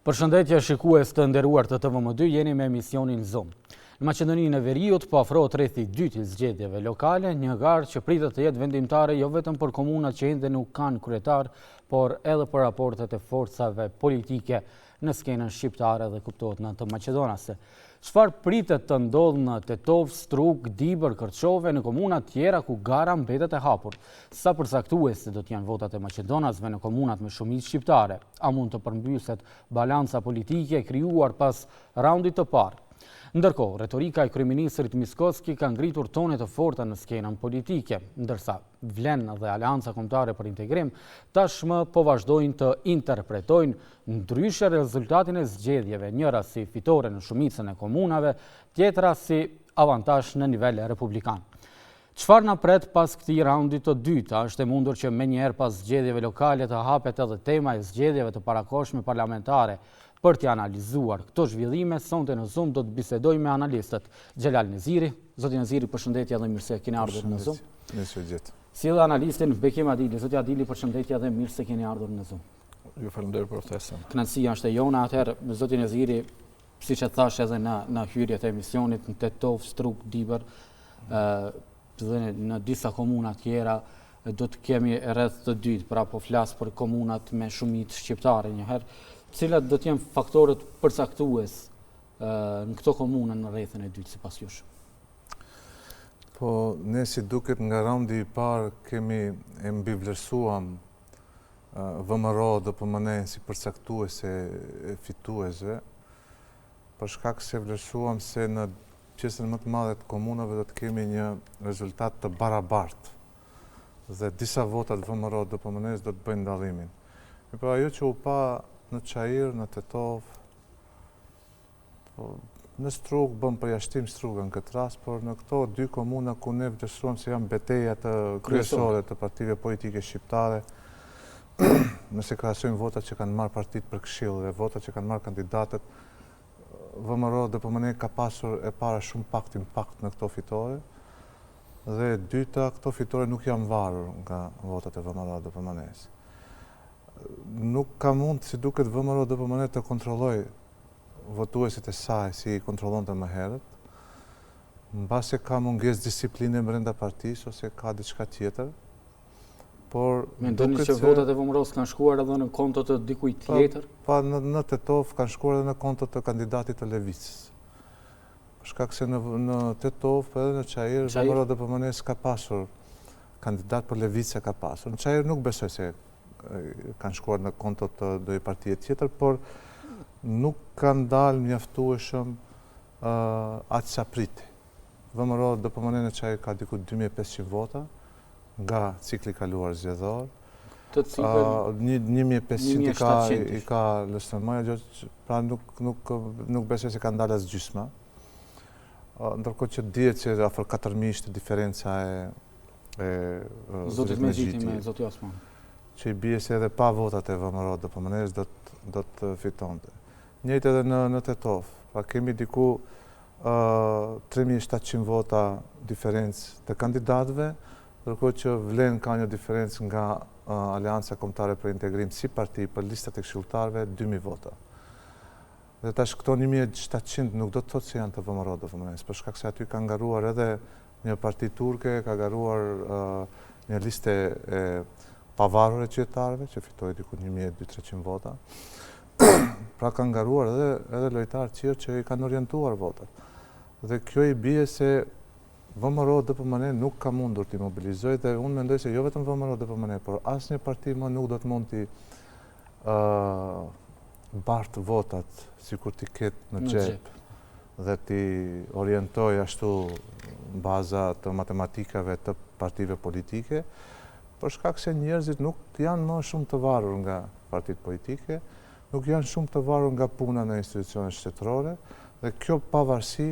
Përshëndetje shikues të nderuar të TVM2, jeni me emisionin Zoom. Në Maqedoninë e Veriut po afrohet rrethi i dytë i zgjedhjeve lokale, një garë që pritet të jetë vendimtare jo vetëm për komunat që ende nuk kanë kryetar, por edhe për raportet e forcave politike në skenën shqiptare dhe kuptohet në atë maqedonase. Çfarë pritet të ndodhë në Tetovë, Strugë, Dibër, Kërçovë e në komunat tjera ku gara mbetet e hapur? Sa përcaktuese do të jenë votat e maqedonasve në komunat me shumicë shqiptare? A mund të përmbyset balanca politike e krijuar pas raundit të parë? Ndërkohë, retorika e kryeministrit Mickoski ka ngritur tone të forta në skenën politike, ndërsa Vlen dhe Aleanca Kombëtare për Integrim tashmë po vazhdojnë të interpretojnë ndryshe rezultatin e zgjedhjeve, njëra si fitore në shumicën e komunave, tjetra si avantazh në nivel republikan. Çfarë na pret pas këtij raundi të dytë? A është e mundur që menjëherë pas zgjedhjeve lokale të hapet edhe tema e zgjedhjeve të parakohshme parlamentare? Për t'i analizuar këto zhvillime, sonte në Zoom do të bisedoj me analistët Xhelal Neziri. Zoti Neziri, përshëndetje dhe mirë se keni ardhur në Zoom. Mirë se ju gjeta. Si edhe analistin Bekim Adili. Zoti Adili, përshëndetje dhe mirë se keni ardhur në Zoom. Ju falenderoj për ftesën. Kënaqësia është e jona. Atëherë, zoti Neziri, siç e thashë edhe në në hyrje të emisionit në Tetovë, Strugë, Dibër, ë dhe në disa komuna tjera do të kemi rreth të dytë, pra po flas për komunat me shumicë shqiptare një herë, cilat do të jenë faktorët përcaktues në këto komuna në rrethin e dytë sipas jush? Po, ne si duket nga raundi i parë kemi e mbivlerësuam VMRO DPMNE si përcaktuese e fituesve, për shkak se vlerësuam se në pjesën më të madhe të komunave do të kemi një rezultat të barabartë dhe disa vota të VMRO DPMNE-së do të bëjnë dallimin. Mirëpo ajo që u pa në Çair, në Tetovë, Po, në Strugë bën përjashtim Struga në këtë rast, por në këto dy komuna ku ne vlerësuam se janë beteja të kryesore të partive politike shqiptare, nëse krahasojmë votat që kanë marrë partitë për këshill dhe votat që kanë marrë kandidatët, VMRO DPMNE ka pasur e para shumë pak impakt në këto fitore dhe e dyta këto fitore nuk janë varur nga votat e VMRO DPMNE-së. Nuk ka mund, si duket VMRO DPMNE të kontrollojë votuesit e saj si i kontrollonte më herët, mbase ka mungesë disipline brenda partisë ose ka diçka tjetër, por Mendoni që votat e VMRO-s kanë shkuar edhe në konto të dikujt po, tjetër? Po, në, në Tetovë kanë shkuar edhe në konto të kandidatit të Levicës. Për shkak se në, në Tetovë, po edhe në Çair, VMRO DPMNE s'ka pasur kandidat për Levica ka pasur. Në Çair nuk besoj se kanë shkuar në konto të ndonjë partie tjetër, por nuk kanë dalë mjaftueshëm aq sa pritej. VMRO DPMNE në Çair ka diku 2500 vota nga cikli i kaluar zgjedhor. Të cikël 1500 i ka i ka LSDM-ja, pra nuk nuk nuk besoj se kanë dalë as gjysma. Ndërkohë që dihet se afër 4000 ishte diferenca e e Zotit Mexhiti me Zotin Osman. Që i bie se edhe pa votat e VMRO DPMNE-së do të do të fitonte. Njëjtë edhe në në Tetovë. Pra kemi diku ë 3700 vota diferencë të kandidatëve, ndërkohë që Vlen ka një diferencë nga Aleanca Kombëtare për Integrim si parti për listat e këshilltarëve 2000 vota. Dhe tash këto 1700 nuk do të thotë se janë të VMRO DPMNE-së, për shkak se aty kanë garuar edhe një parti turke, ka garuar një listë e pavarur e qytetarëve, që fitoi diku 1200-300 vota. Pra kanë garuar edhe, edhe lojtarë tjerë që i kanë orientuar votat. Dhe kjo i bie se VMRO DPMNE nuk ka mundur t'i mobilizojë dhe unë mendoj se jo vetëm VMRO DPMNE, por asnjë parti më nuk do të mund t'i bartë votat sikur t'i ketë në xhep dhe t'i orientojë ashtu në baza të matematikave të partive politike, për shkak se njerëzit nuk janë më shumë të varur nga partitë politike, nuk janë shumë të varur nga puna në institucionet shtetërore dhe kjo pavarësi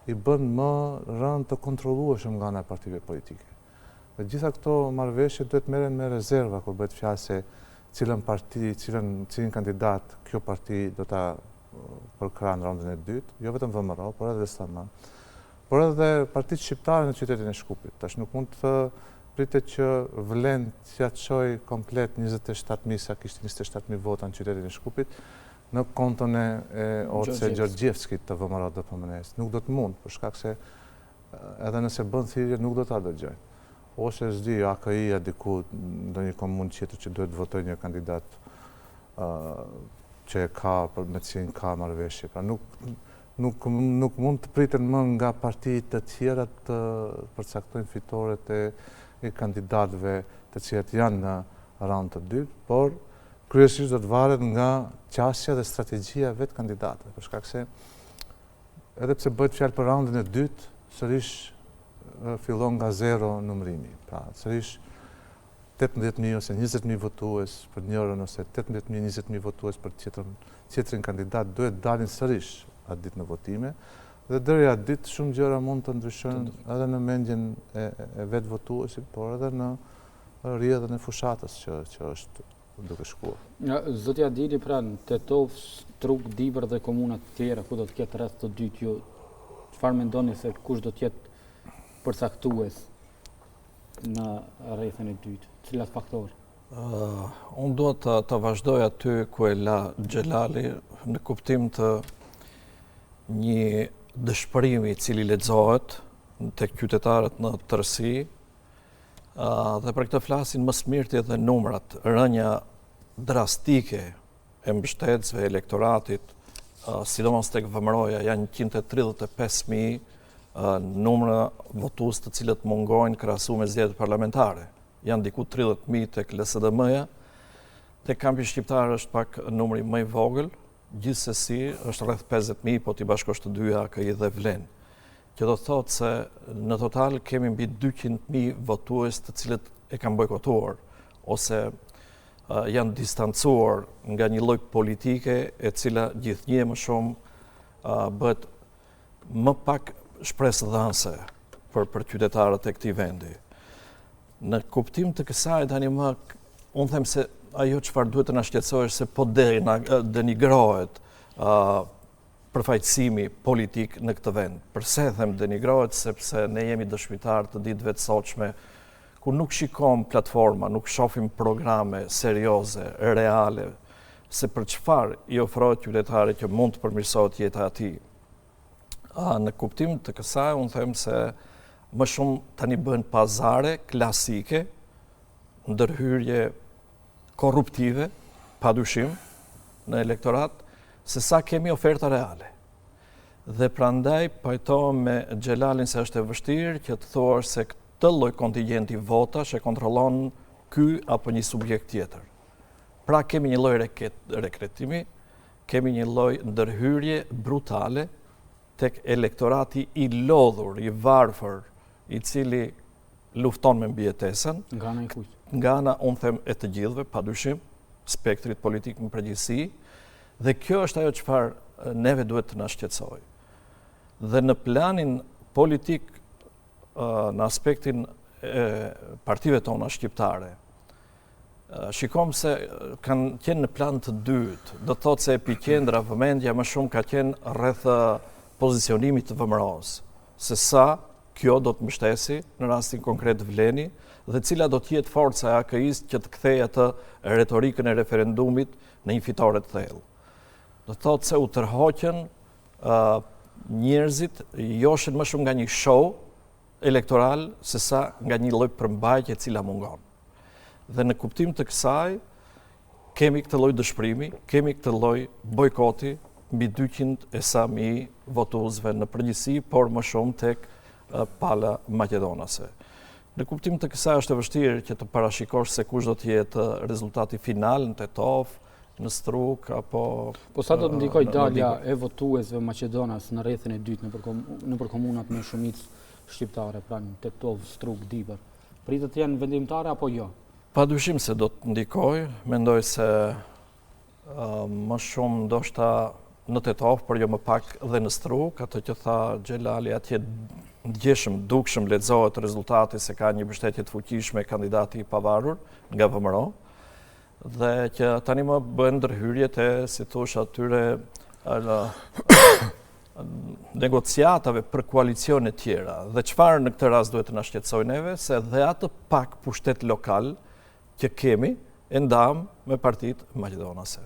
i bën më rëndë të kontrollueshëm nga ana e partive politike. Dhe gjitha këto marrëveshje duhet merren me rezerva kur bëhet fjalë se cilën parti, cilën, cilin kandidat kjo parti do ta përkrahë në raundin e dytë, jo vetëm VMRO, por edhe LSDM, por edhe partitë shqiptare në qytetin e Shkupit. Tash nuk mund të pritet që Vlen t'ia çojë komplet 27.000, sa kishte 27.000 vota në qytetin e Shkupit, Në konton e Oce Georgievskit të VMRO-DPMNE-së. Nuk do të mund, për shkak se edhe nëse bën thirrje nuk do ta dëgjojnë. Ose s'di, AKI-ja diku ndonjë komunë tjetër që duhet të votojë një kandidat që e ka, për me të cilin ka marrëveshje. Pra nuk, nuk, nuk mund të priten më nga parti të tjera të përcaktojnë fitoret e, e kandidatëve të cilët janë në raund të dytë, por kryesisht do të varet nga qasja dhe strategjia e vetë kandidatëve, për shkak se edhe pse bëhet fjalë për raundin e dytë, sërish fillon nga zero numërimi. Pra, sërish 18.000 ose 20.000 votues për njërën ose 18.000, 20.000 votues për tjetrën, tjetrin kandidat duhet dalin sërish atë ditë në votime dhe deri atë ditë shumë gjëra mund të ndryshojnë edhe në mendjen e, e vetë votuesit, por edhe në rrjedhën e fushatës që, që është duke shkuar. Zoti Adili, pra në Tetovë, Strugë, Dibër dhe komunat të tjera, ku do të ketë rreth të dytë ju, çfarë mendoni se kush do të jetë përcaktues në rrethin e dytë? Cilat faktorë? Uh, unë dua të, të vazhdoj aty ku e la Xhelali në kuptim të një dëshpërimi i cili lexohet tek qytetarët në tërësi, Dhe për këtë flasin më së miri edhe numrat, rënia drastike e mbështetësve elektoratit, sidomos tek VMRO-ja, janë 135.000 numra votues të cilët mungojnë krahasuar me zgjedhjet parlamentare. Janë diku 30.000 tek LSDM-ja, tek kampi shqiptar është pak numri më i vogël, gjithsesi është rreth 50.000, po t'i bashkosh të dyja AKI dhe VLEN. Që do të thotë se në total kemi mbi 200.000 votues të cilët e kanë bojkotuar ose janë distancuar nga një lloj politike e cila gjithnjë e më shumë bëhet më pak shpresëdhënëse për për qytetarët e këtij vendi. Në kuptim të kësaj tani më unë them se ajo çfarë duhet të na shqetësojë është se po denigrohet përfaqësimi politik në këtë vend. Përse them denigrohet sepse ne jemi dëshmitarë të ditëve të sotshme ku nuk shikojmë platforma, nuk shohim programe serioze, reale se për çfarë i ofrohet qytetarit që mund të përmirësohet jeta e tij. A, në kuptim të kësaj, unë them se më shumë tani bëhen pazare klasike, ndërhyrje korruptive, pa dyshim, në elektorat, se sa kemi oferta reale. Dhe prandaj pajtohem me Xhelalin se është e vështirë që të thuash se këtë lloj kontingjenti votash e kontrollon ky apo një subjekt tjetër. Pra kemi një lloj reketimi, kemi një lloj ndërhyrje brutale tek elektorati i lodhur, i varfër, i cili lufton me mbijetesën. Nga ana e kujt? Nga ana, unë them, e të gjithëve, pa dyshim, spektrit politik në përgjithësi, dhe kjo është ajo çfarë neve duhet të na shqetësojë. Dhe në planin politik, në aspektin e partive tona shqiptare, shikojmë se kanë qenë në plan të dytë, do të thotë se epiqendra, vëmendja më shumë ka qenë rreth pozicionimit të VMRO-së, se sa kjo do të mbështesi, në rastin konkret VLEN-i, dhe cila do të jetë forca e AKI-së që të kthejë atë retorikën e referendumit në një fitore të thellë. Do të thotë se u tërhoqën njerëzit joshen më shumë nga një show elektoral se sa nga një lloj përmbajtje e cila mungon. Dhe në kuptim të kësaj, kemi këtë lloj dëshpërimi, kemi këtë lloj bojkoti mbi 200 e sa mijë votuesve në përgjithësi, por më shumë tek pala maqedonase. Në kuptim të kësaj është e vështirë që të parashikosh se kush do të jetë rezultati final në Tetovë, në Strugë apo Po sa do të ndikojë dalja e votuesve maqedonas në rrethin e dytë nëpër nëpër komunat me shumicë shqiptare, pra në Tetovë, Strugë, Dibër. Pritet të jenë vendimtare apo jo? Pa dyshim se do të ndikojë, mendoj se më shumë ndoshta në Tetovë, por jo më pak dhe në Strugë, atë që tha Xhelali atje ndjeshëm, dukshëm lexohet rezultati se ka një mbështetje të fuqishme kandidati i pavarur nga VMRO, dhe që tani më bëhen ndërhyrjet e, si thosh, atyre negociatave për koalicione tjera. Dhe çfarë në këtë rast duhet të na shqetësojë neve, se dhe atë pak pushtet lokal që kemi, e ndamë me partitë maqedonase.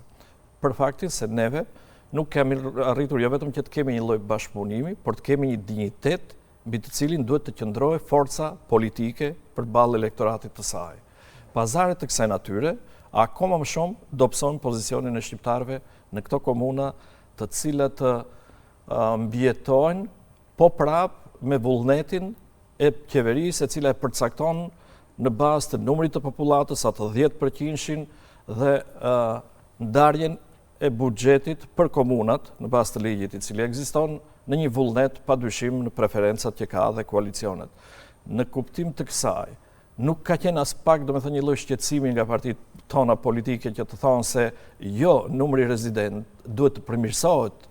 Për faktin se neve nuk kemi arritur jo vetëm që të kemi një lloj bashkëpunimi, por të kemi një dinjitet mbi të cilin duhet të qëndrojë forca politike përballë elektoratit të saj. Pazare të kësaj natyre akoma më shumë dobësojnë pozicionin e shqiptarëve në këto komuna të cilat mbijetojnë po prapë me vullnetin e qeverisë e cila e përcakton në bazë të numrit të popullatës atë 10 përqindshin dhe ndarjen e buxhetit për komunat në bazë të ligjit i cili ekziston në një vullnet pa dyshim në preferencat që ka dhe koalicionet. Në kuptim të kësaj, nuk ka qenë aspak, domethënë një lloj shqetësimi nga partitë tona politike që të thonë se jo numri rezident duhet të përmirësohet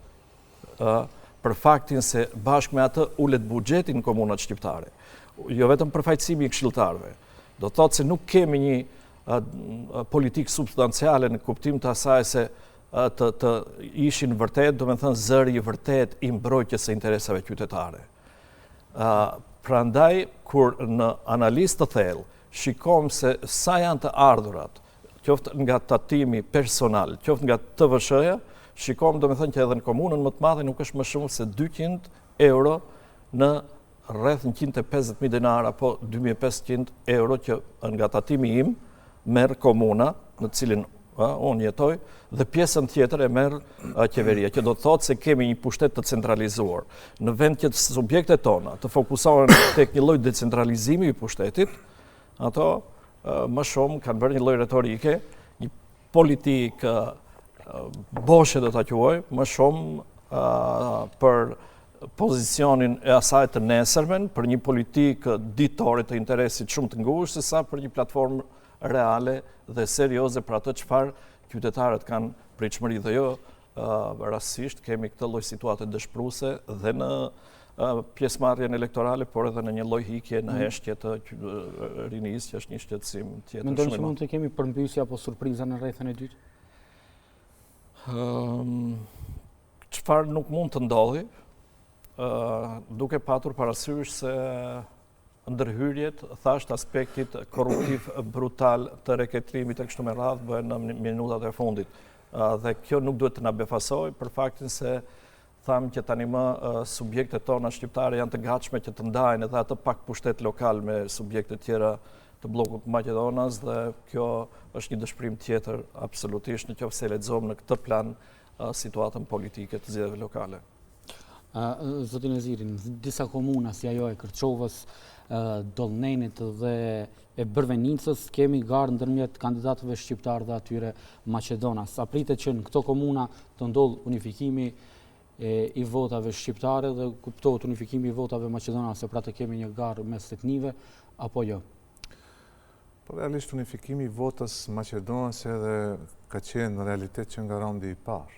për faktin se bashkë me atë ulet buxheti në komunat shqiptare. Jo vetëm përfaqësimi i këshilltarëve. Do të thotë se nuk kemi një politikë substanciale në kuptim të asaj se të, të ishin vërtet, domethënë zëri i vërtetë i mbrojtjes së interesave qytetare. Prandaj, kur në analizë të thellë, shikojmë se sa janë të ardhurat, qoftë nga tatimi personal, qoftë nga TVSH-ja, shikojmë domethënë që edhe në komunën më të madhe nuk është më shumë se 200 euro në rreth 150.000 denarë apo 2500 euro që nga tatimi im merr komuna në të cilin unë jetoj dhe pjesën tjetër e merr qeveria, që do të thotë se kemi një pushtet të centralizuar. Në vend që subjektet tona të fokusohen tek një lloj decentralizimi i pushtetit, ato më shumë kanë bërë një lloj retorike, një politikë boshe do ta quaj, më shumë për pozicionin e asaj të nesërmen, për një politikë ditore të interesit shumë të ngushtë, se sa për një platformë reale dhe serioze për atë çfarë qytetarët kanë pritshmëri dhe jo rastësisht kemi këtë lloj situate dëshpëruese dhe në pjesëmarrjen elektorale, por edhe në një lloj ikje në mm. heshtje të rinisë, që është një shqetësim tjetër. Mendoni se mund të kemi përmbysje apo surpriza në rrethin e dytë? Çfarë nuk mund të ndodhi, duke patur parasysh se ndërhyrjet, thashë të aspektit korruptiv brutal të reketrimit e kështu me radhë bëhen në minutat e fundit. Dhe kjo nuk duhet të na befasojë për faktin se thamë që tani më subjektet tona shqiptare janë të gatshme që të ndajnë edhe atë pak pushtet lokal me subjektet tjera të bllokut maqedonas dhe kjo është një dëshpërim tjetër absolutisht në qoftë se lexojmë në këtë plan situatën politike të zgjedhjeve lokale. Zoti Neziri, në disa komuna si ajo e Kërçovës, Dollnenit dhe e Bërvenicës, kemi garë ndërmjet kandidatëve shqiptarë dhe atyre maqedonas. A pritet që në këto komuna të ndodhë unifikimi i votave shqiptare dhe kuptohet unifikimi i votave maqedonase, pra të kemi një garë mes etnive, apo jo? Po realisht unifikimi i votës maqedonase edhe ka qenë në realitet që nga raundi i parë.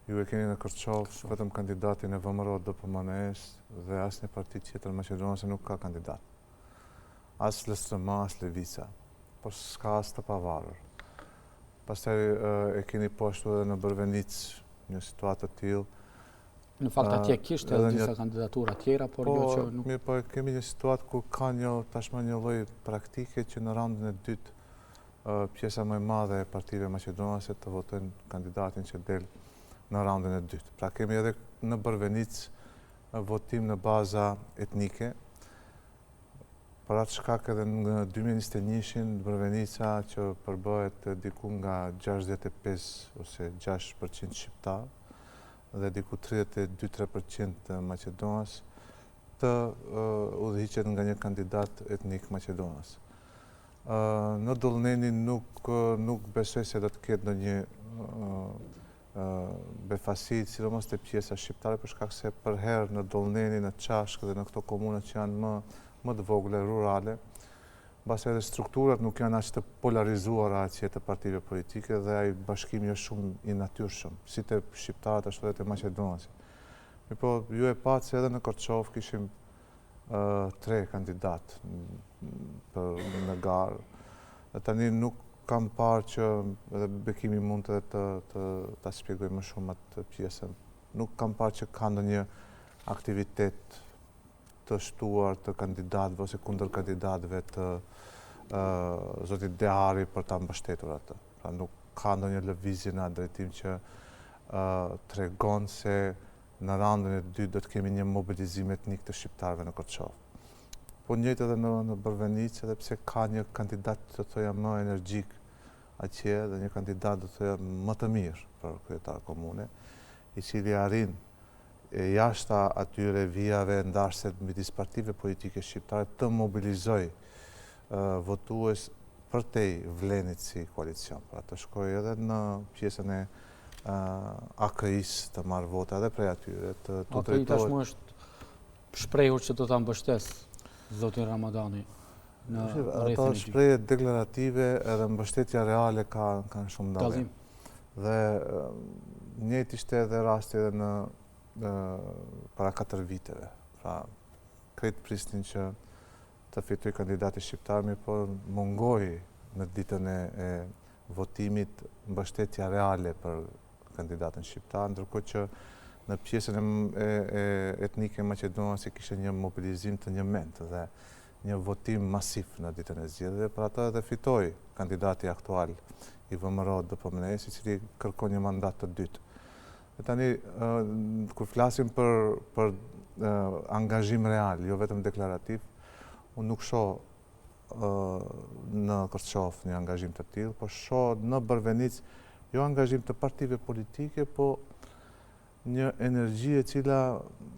Ju e keni në Kërçovë vetëm kandidatin e VMRO DPMNE-së dhe asnjë parti tjetër maqedonase nuk ka kandidat. As LSDM, as Levica, por s'ka as të pavarur. Pastaj e keni po ashtu edhe në Bërvenicë një situatë të tillë. Në fakt atje kishte edhe disa kandidatura tjera, por jo që nuk... Mirë, po kemi një situatë ku ka një tashmë një lloj praktike që në raundin e dytë pjesa më e madhe e partive maqedonase të votojnë kandidatin që del në raundin e dytë. Pra kemi edhe në Bërvenicë votim në baza etnike, për atë shkak edhe në 2021-shin Bërvenica që përbëhet diku nga 65 ose 6% shqiptar dhe diku 32-3% maqedonas të udhëhiqet nga një kandidat etnik maqedonas. Në Dollneni nuk nuk besoj se do të ketë ndonjë befasi, sidomos te pjesa shqiptare, për shkak se përherë në Dollneni, në Çashkë dhe në këto komuna që janë më më të vogla, rurale, mbase edhe strukturat nuk janë aq të polarizuara atje të partive politike dhe ai bashkimi është shumë i natyrshëm, si te shqiptarët ashtu edhe te maqedonasit. Mirëpo, ju e patë se edhe në Kërçovë kishim tre kandidatë për në garë. Dhe tani nuk kam parë që edhe Bekimi mund edhe të, të, ta shpjegojë më shumë atë pjesën. Nuk kam parë që ka ndonjë aktivitet të shtuar të kandidatëve ose kundër kandidatëve të uh, zotit Dehari për ta mbështetur atë. Pra nuk... ka ndonjë lëvizje në atë drejtim që tregon se në raundin e dytë do të kemi një mobilizim etnik të shqiptarëve në Kërçovë. Po njëjtë edhe në, në Bërvenicë, edhe pse ka një kandidat do thoja më energjik atje dhe një kandidat do thoja më të mirë për kryetar komune, i cili arrin e jashta atyre vijave ndarëse midis partive politike shqiptare të mobilizojë votues përtej Vlenit si koalicion. Pra të shkojë edhe në pjesën e AKI-së të marrë vota edhe prej atyre, të të drejtohet... AKI tashmë është shprehur që do ta mbështesë zotin Ramadani në rrethin e dytë. Ato shprehje deklarative edhe mbështetja reale ka, kanë shumë dallim. Dhe njëjtë ishte edhe rasti edhe në, në para 4 viteve. Pra, krejt prisnin që të fitojë kandidati shqiptar, mirëpo mungoi në ditën e, e votimit mbështetja reale për kandidatin shqiptar, ndërkohë që në pjesën e, e, e etnike maqedonase kishte një mobilizim të njëmendtë dhe një votim masiv në ditën e zgjedhjeve, për atë edhe fitoi kandidati aktual i VMRO DPMNE-së, i cili kërkon një mandat të dytë. Dhe tani, kur flasim për, për angazhim real, jo vetëm deklarativ, unë nuk shoh në Kërçovë një angazhim të tillë, po shoh në Bërvenicë jo angazhim të partive politike, po një energji e cila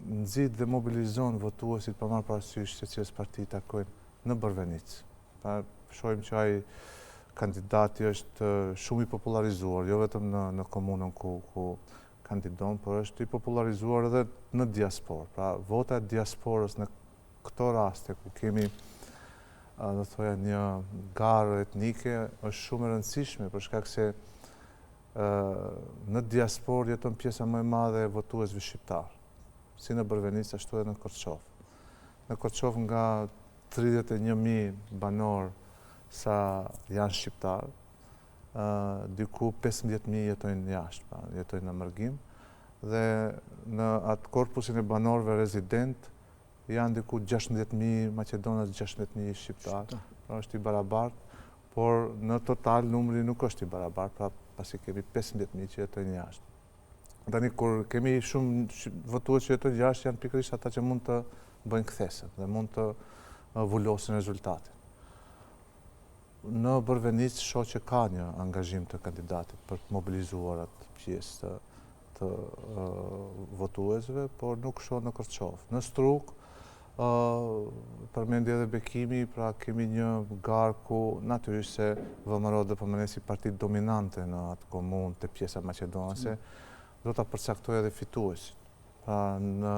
nxit dhe mobilizon votuesit pa marrë parasysh se cilës parti i takojnë në Bërvenicë. Pra, shohim që ai kandidati është shumë i popullarizuar, jo vetëm në, në komunën ku, ku kandidon, por është i popullarizuar edhe në diasporë. Pra, vota e diasporës në këto raste ku kemi do thoja një garë etnike është shumë e rëndësishme për shkak se në diasporë jeton pjesa më e madhe e votuesve shqiptarë, si në Bërvenicë ashtu edhe në Kërçovë. Në Kërçovë nga 31.000 banorë sa janë shqiptarë, diku 15.000 jetojnë jashtë, pra, jetojnë në mërgim, dhe në atë korpusin e banorëve rezident janë diku 16.000 maqedonas, 16.000 shqiptarë, pra është i barabartë, por në total numri nuk është i barabartë, pra pasi kemi 15.000 që jetojnë jashtë. Tani, kur kemi shumë votues që jetojnë jashtë, janë pikërisht ata që mund të bëjnë kthesën dhe mund të vulosin rezultatin. Në Bërvenicë shoh që ka një angazhim të kandidatit për të mobilizuar atë pjesë të, të votuesve, por nuk shoh në Kërçovë. Në Strugë, përmendi edhe Bekimi, pra kemi një garë ku natyrisht se VMRO DPMNE si parti dominante në atë komunë te pjesa maqedonase, mm. do ta përcaktojë edhe fituesin. Pra në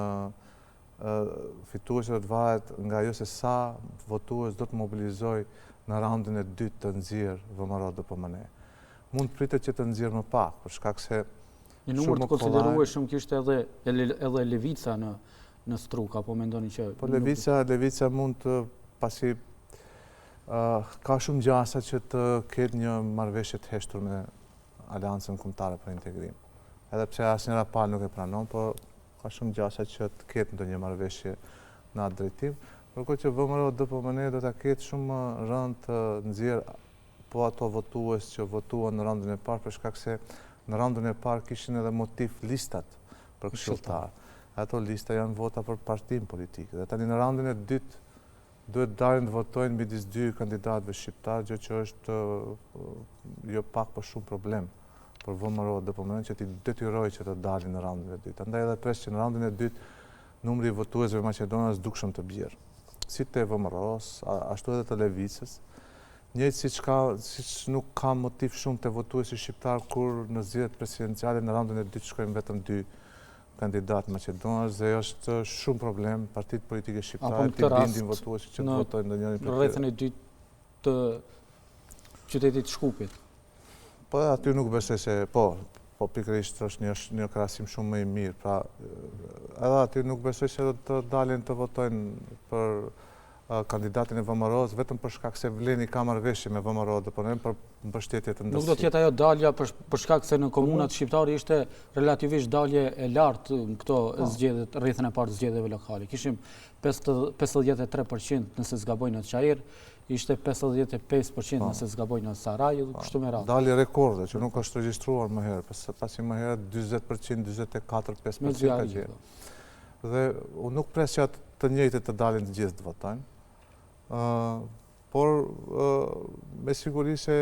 fituesi do të varet nga ajo se sa votues do të mobilizojë në raundin e dytë të nxjerrë VMRO DPMNE. Mund të pritet që të nxjerrë më pak, për shkak se Një numër të konsiderueshëm kishte edhe edhe Levica në në Strugë, apo mendoni që Po Levica, Levica mund të pasi uh, ka shumë gjasa që të ketë një marrëveshje të heshtur me Aleancën Kombëtare për Integrim. Edhe pse asnjëra palë nuk e pranon, por Ka shumë gjasa që të ketë ndonjë marrëveshje në atë drejtim, ndërkohë që VMRO DPMNE do ta ketë shumë më rëndë të nxjerrë po ato votues që votuan në raundin e parë për shkak se në raundin e parë kishin edhe motiv listat për këshilltarë. Ato lista janë vota për partinë politike. Dhe tani në raundin e dytë duhet të dalin të votojnë midis dy kandidatëve shqiptarë, gjë që është jo pak por shumë problem për VMRO DPMNE që t'i detyrojë që të dalin në raundin e dytë. Andaj edhe pres që në raundin e dytë numri i votuesve maqedonas dukshëm të bjerë. Si të VMRO-s, ashtu edhe të Levicës. Njëjtë siç ka, siç nuk ka motiv shumë te votuesi shqiptar kur në zgjedhjet presidenciale në raundin e dytë shkojnë vetëm dy kandidatë maqedonas dhe është shumë problem partitë politike shqiptare t'i bindin votuesit që të votojnë ndonjërin prej tyre. Në rrethin e dytë të qytetit të Shkupit. Po aty nuk besoj se po, po pikërisht është një një krahasim shumë më i mirë. Pra edhe aty nuk besoj se do të dalin të votojnë për kandidatin e VMRO-s vetëm për shkak se Vleni ka marrëveshje me VMRO DPMNE për mbështetje të ndërsjellë. Nuk do të jetë ajo dalja për, për shkak se në komunat shqiptare ishte relativisht dalje e lartë në këto po. zgjedhjet, rrethin e parë të zgjedhjeve lokale. Kishim 53% nëse s'gaboj në Çair, Ishte 55% po. nëse s'gaboj në Saraj dhe po. kështu me radhë. Dalje rekorde që nuk është regjistruar më herë, pasi më herët 40%, 44, 5% ka qenë. Po. Dhe unë nuk pres që atë të njëjtët të dalin të gjithë të votojnë. Por me siguri se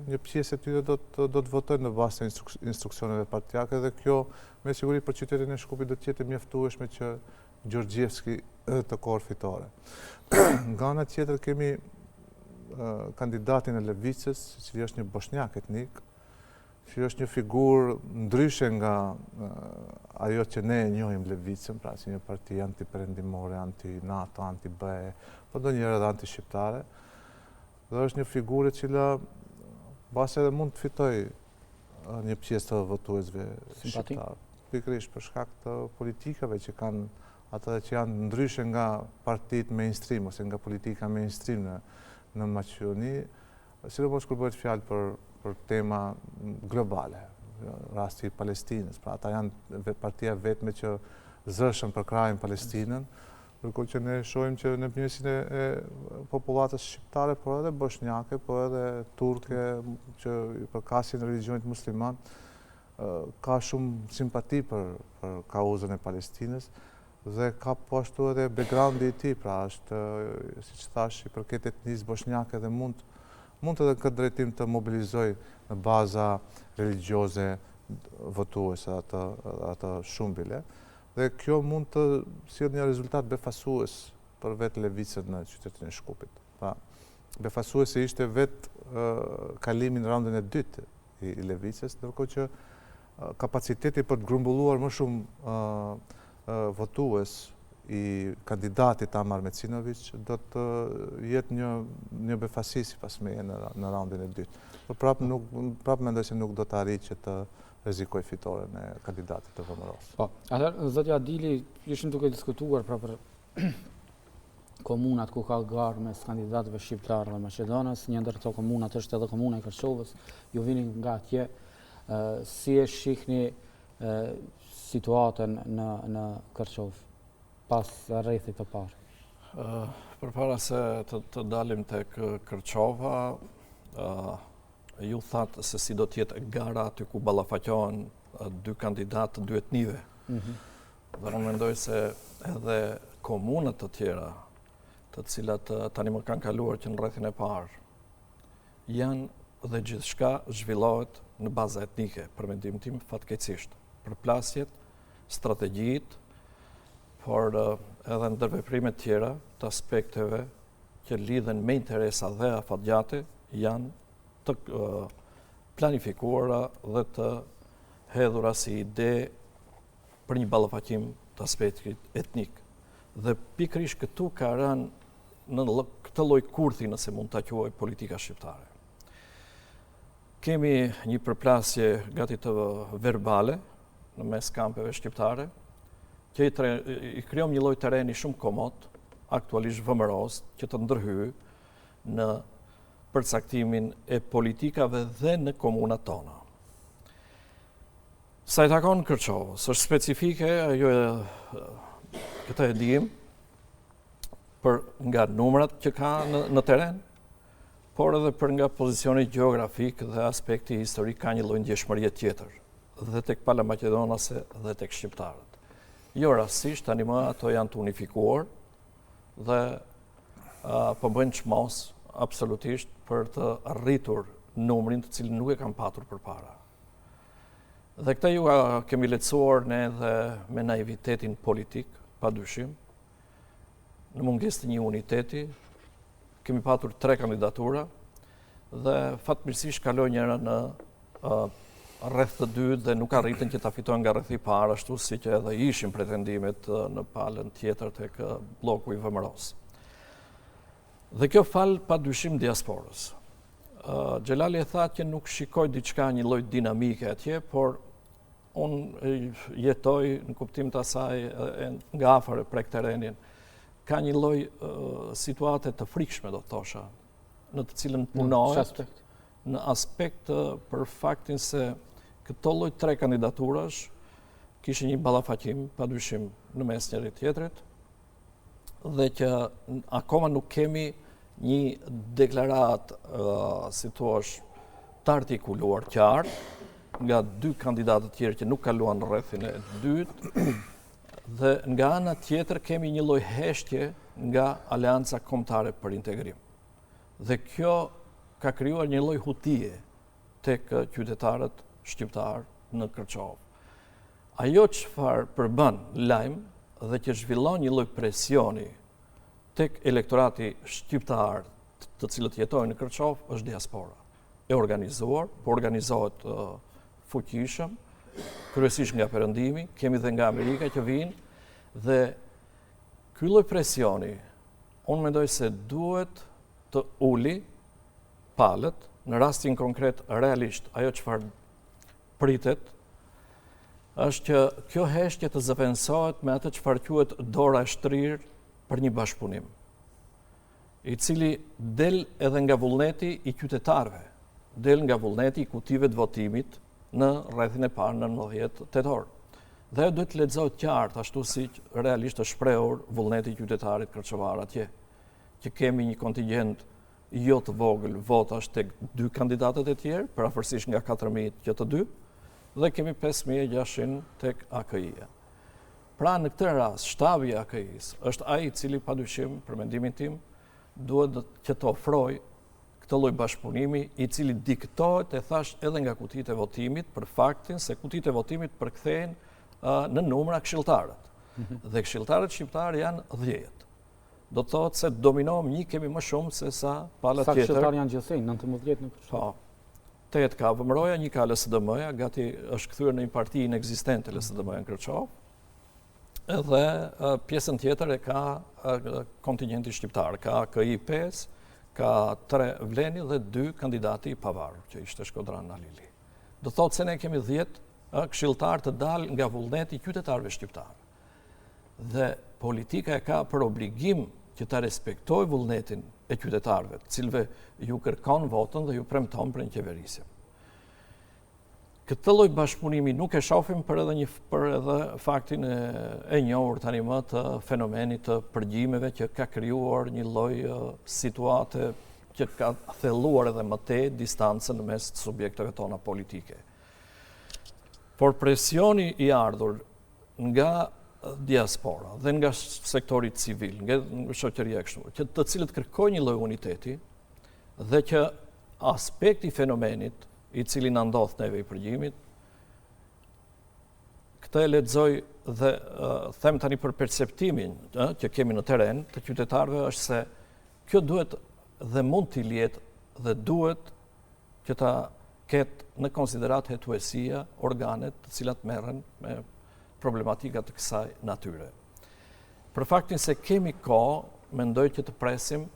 një pjesë e tyre do të do të votojnë në bazë të instruksioneve partiake dhe kjo me siguri për qytetin e Shkupit do të jetë e mjaftueshme që Gjorgjievski të korrë fitore. Nga ana tjetër kemi kandidatin e Levicës, i cili është një boshnjak etnik, që është një figurë ndryshe nga ajo që ne e njohim Levicën, pra si një parti antiperëndimore, anti-NATO, anti-BE, po ndonjëherë edhe anti-shqiptare. Dhe është një figurë e cila mbase edhe mund të fitojë një pjesë të votuesve shqiptarë. Pikërisht për shkak të politikave që kanë ata që janë ndryshe nga partitë mainstream ose nga politika mainstream në në Maqedoni, sidomos kur bëhet fjalë për për tema globale, rasti i Palestinës, pra ata janë partia e vetme që zëshëm përkrahin Palestinën, ndërkohë që ne shohim që në mesin e, e popullatës shqiptare, por edhe boshnjake, por edhe turke që i përkasin religjionit musliman, ka shumë simpati për, për kauzën e Palestinës dhe ka po ashtu edhe backgroundi i tij, pra është, siç thashë, i përket etnisë boshnjake dhe mund mund edhe në këtë drejtim të mobilizojë në baza religjioze votuese atë, atë shumë bile. Dhe kjo mund të sjellë një rezultat befasues për vetë Levicën në qytetin e Shkupit. Pra, befasuese ishte vetë kalimi në raundin e dytë i Levicës, ndërkohë që kapaciteti për të grumbulluar më shumë votues i kandidatit Amar Mecinovic do të jetë një një befasi sipas meje në në raundin e dytë. Por prapë nuk prapë mendoj se nuk do të arrijë që të rrezikojë fitoren e kandidatit të VMRO-së. Po, atëherë zoti Adili ishim duke diskutuar pra për komunat ku ka garë mes kandidatëve shqiptarë dhe maqedonas, një ndër këto komunat është edhe komuna e Kërçovës, ju vini nga atje, si e shihni situatën në, në Kërçovë, pas rrethit të parë? Përpara se të, të dalim tek Kërçova, ju thatë se si do të jetë gara aty ku ballafaqohen dy kandidatë të dy etnive. Mm -hmm. Dhe unë mendoj se edhe komunat të tjera, të cilat tani më kanë kaluar që në rrethin e parë, janë dhe gjithçka zhvillohet në baza etnike, për mendim tim fatkeqësisht. Përplasjet, strategjitë, por edhe ndërveprimet tjera të aspekteve që lidhen me interesa dhe afatgjate janë të planifikuara dhe të hedhura si ide për një ballafaqim të aspektit etnik. Dhe pikërisht këtu ka rënë në këtë lloj kurthi nëse mund ta quaj politika shqiptare. Kemi një përplasje gati të verbale në mes kampeve shqiptare, që i, tre, i krijon një lloj terreni shumë komod, aktualisht VMRO-s, që të ndërhyjë në përcaktimin e politikave dhe në komunat tona. Sa i takon Kërçovës, është specifike, ajo e, këtë e dimë, për nga numrat që ka në, në terren, por edhe për nga pozicioni gjeografik dhe aspekti historik ka një lloj ndjeshmërie tjetër, dhe tek pala maqedonase dhe tek shqiptarët. Jo rastësisht, tani më ato janë të unifikuar dhe uh, po bëjnë çmos absolutisht për të rritur numrin të cilin nuk e kanë patur përpara. Dhe këtë jua kemi lehtësuar ne dhe me naivitetin politik, pa dyshim, në mungesë të një uniteti, kemi patur tre kandidatura dhe fatmirësisht kaloi njëra në uh, rreth të dytë dhe nuk arritën që ta fitojnë nga rrethi i parë, ashtu siç edhe ishin pretendimet në palën tjetër tek blloku i VMRO-s. Dhe kjo falë pa dyshim diasporës. Xhelali e tha që nuk shikoj diçka një lloj dinamike atje, por unë jetoj në kuptim të asaj nga afër e prek terrenin. Ka një lloj situate të frikshme, do të thosha, në të cilën punohet në aspekt për faktin se këto lloj tre kandidaturash kishin një ballafaqim pa dyshim në mes njëri tjetrit, dhe që akoma nuk kemi një deklaratë, si të thuash, të artikuluar qartë, nga dy kandidatët tjerë që nuk kaluan në rrethin e dytë, dhe nga ana tjetër kemi një lloj heshtje nga Aleanca Kombëtare për Integrim. Dhe kjo ka krijuar një lloj hutie tek qytetarët shqiptarë në Kërçovë. Ajo çfarë përbën lajm dhe që zhvillon një lloj presioni tek elektorati shqiptar të cilët jetojnë në Kërçovë është diaspora. E organizuar, po organizohet fuqishëm, kryesisht nga perëndimi, kemi dhe nga Amerika që vijnë, dhe ky lloj presioni, unë mendoj se duhet të uli palët, në rastin konkret realisht, ajo çfarë pritet, është që kjo heshtje të zëvendësohet me atë çfarë quhet dora e shtrirë për një bashkëpunim, i cili del edhe nga vullneti i qytetarëve, del nga vullneti i kutive të votimit në rrethin e parë në 19 tetor. Dhe ajo duhet të lexohet qartë, ashtu si realisht është shprehur vullneti i qytetarit kërçovar atje, që kemi një kontingjent jo të vogël votash tek dy kandidatët e tjerë, përafërsisht nga 4.000 që të dy, dhe kemi 5.600 tek AKI-ja. Pra në këtë rast, shtabi i AKI-së është ai i cili padyshim, për mendimin tim, duhet që të ofrojë këtë lloj bashkëpunimi i cili diktohet e thashë edhe nga kutitë e votimit për faktin se kutitë e votimit përkthejnë në numra këshilltarët. Mhm. Dhe këshilltarët shqiptarë janë 10. Do të thotë se dominom një kemi më shumë se sa pala tjetër. Sa këshilltarë janë gjithsej, 19 në Kërçovë? Po, 8 ka VMRO-ja, një ka LSDM-ja, gati është kthyer në një parti inekzistente LSDM-ja në Kërçovë. Edhe pjesën tjetër e ka kontingjenti shqiptar, ka AKI 5, ka 3 Vleni dhe 2 kandidati i pavarur, që ishte Shkodran Halili. Do të thotë se ne kemi 10 këshilltarë të dalë nga vullneti i qytetarëve shqiptarë. Dhe politika e ka për obligim që ta respektojë vullnetin e qytetarëve, të cilëve ju kërkon votën dhe ju premton për një qeverisje. Këtë lloj bashkëpunimi nuk e shohim për edhe një për edhe faktin e, e njohur tani më të fenomenit të përgjimeve që ka krijuar një lloj situate që ka thelluar edhe më tej distancën në mes të subjekteve tona politike. Por presioni i ardhur nga diaspora dhe nga sektori civil, nga shoqëria e kështu, që të cilët kërkojnë një lloj uniteti dhe që aspekti i fenomenit i cili na ndodh neve i përgjimit, këtë e lexoj dhe them tani për perceptimin që kemi në terren të qytetarëve është se kjo duhet dhe mund t'i lihet dhe duhet që ta ketë në konsideratë hetuesia, organet të cilat merren me problematika të kësaj natyre. Për faktin se kemi kohë, mendoj që të presim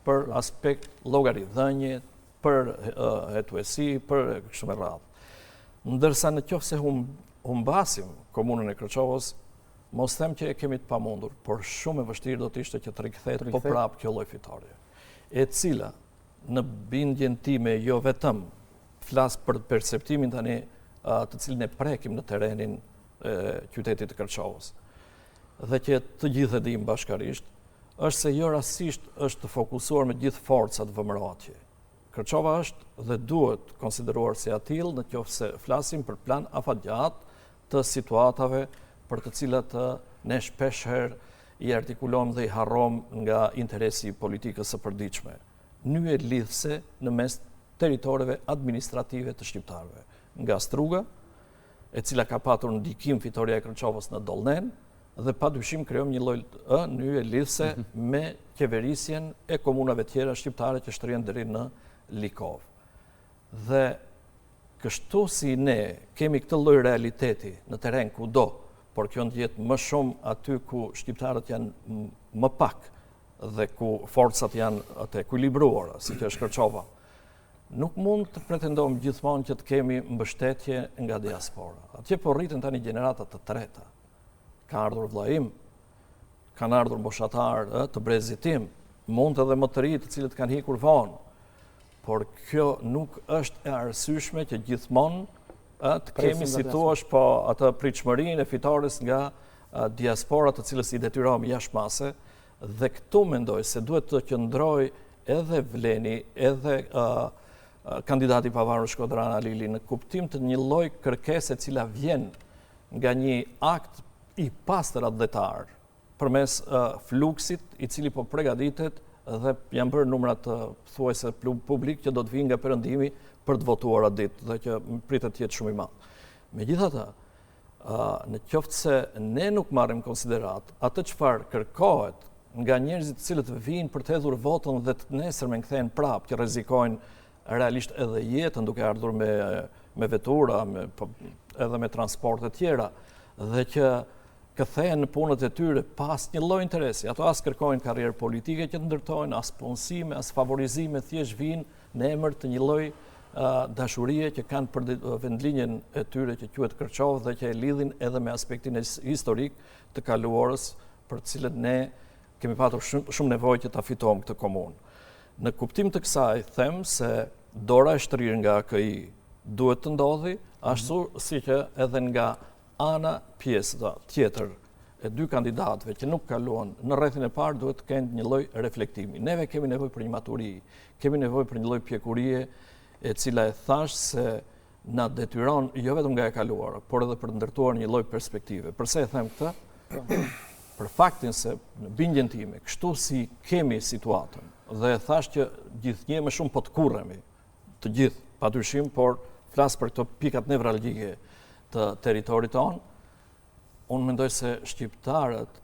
për aspekt llogaridhënie, për hetuesi, për kështu me radhë. Ndërsa në qoftë se hum, humbasim komunën e Kërçovës, mos them që e kemi të pamundur, por shumë e vështirë do të ishte që të rikthehet po prapë kjo lloj fitore. E cila në bindjen time jo vetëm flas për perceptimin tani të cilin e prekim në terrenin e qytetit të Kërçovës. Dhe që të gjithë e dimë bashkarisht, është se jo rastësisht është fokusuar me gjithë forcat VMRO atje. Kërçova është dhe duhet konsideruar si e atillë në qoftë se flasim për plan afatgjatë të situatave për të cilat ne shpeshherë i artikulojmë dhe i harrojmë nga interesi i politikës së përditshme. Nyje lidhëse në mes territoreve administrative të shqiptarëve. Nga Struga, e cila ka patur ndikim fitorja e Kërçovës në Dollnen, dhe pa dyshim krijojmë një lloj nyje lidhëse mhm. me qeverisjen e komunave tjera shqiptare që shtrihen deri në Likovë. Dhe kështu si ne kemi këtë lloj realiteti në terren kudo, por kjo ndihet më shumë aty ku shqiptarët janë më pak dhe ku forcat janë të ekuilibruara, siç është Kërçova. Nuk mund të pretendojmë gjithmonë që të kemi mbështetje nga diaspora. Atje po rriten tani gjenerata të treta. Ka ardhur vëllai im, kanë ardhur moshatarë të brezit tim, mund edhe më të ri të cilët kanë ikur vonë. Por kjo nuk është e arsyeshme që gjithmonë të kemi si thuash po atë pritshmërinë e fitores nga diaspora të cilës i detyrohemi jashtë mase dhe këtu mendoj se duhet të qëndrojë edhe Vleni, edhe kandidati i pavarur Shkodran Halili në kuptim të një lloj kërkese e cila vjen nga një akt i pastër atdhetar përmes fluksit i cili po pregaditet dhe janë bërë numrat thuajse publik që do të vijnë nga perëndimi për të votuar atë ditë dhe që pritet të jetë shumë i madh. Megjithatë, në qoftë se ne nuk marrim konsideratë atë çfarë kërkohet nga njerëzit të cilët vijnë për të hedhur votën dhe të nesërmen kthehen prapë, që rrezikojnë realisht edhe jetën duke ardhur me me vetura, me po, edhe me transporte të tjera dhe që kthehen në punët e tyre pa asnjë lloj interesi. Ato as kërkojnë karrierë politike që të ndërtojnë, as punësime, as favorizime, thjesht vijnë në emër të një lloj dashurie që kanë për vendlindjen e tyre që quhet Kërçovë dhe që e lidhin edhe me aspektin historik të kaluarës për të cilën ne kemi patur shumë, shumë nevojë që ta fitojmë këtë komunë. Në kuptim të kësaj them se dora e shtrirë nga AKI duhet të ndodhi, ashtu mhm. si që edhe nga Ana pjesa tjetër e dy kandidatëve që nuk kaluan në rrethin e parë duhet të kenë një lloj reflektimi. Neve kemi nevojë për një maturi, kemi nevojë për një lloj pjekurie e cila e thashë se na detyron jo vetëm nga e kaluara, por edhe për të ndërtuar një lloj perspektive. Përse e them këtë? Për faktin se në bindjen time, kështu si kemi situatën, dhe e thashë që gjithnjë më shumë po tkurremi, të gjithë, pa dyshim, por flas për këto pikat nevralgjike të territorit tonë, unë mendoj se shqiptarët,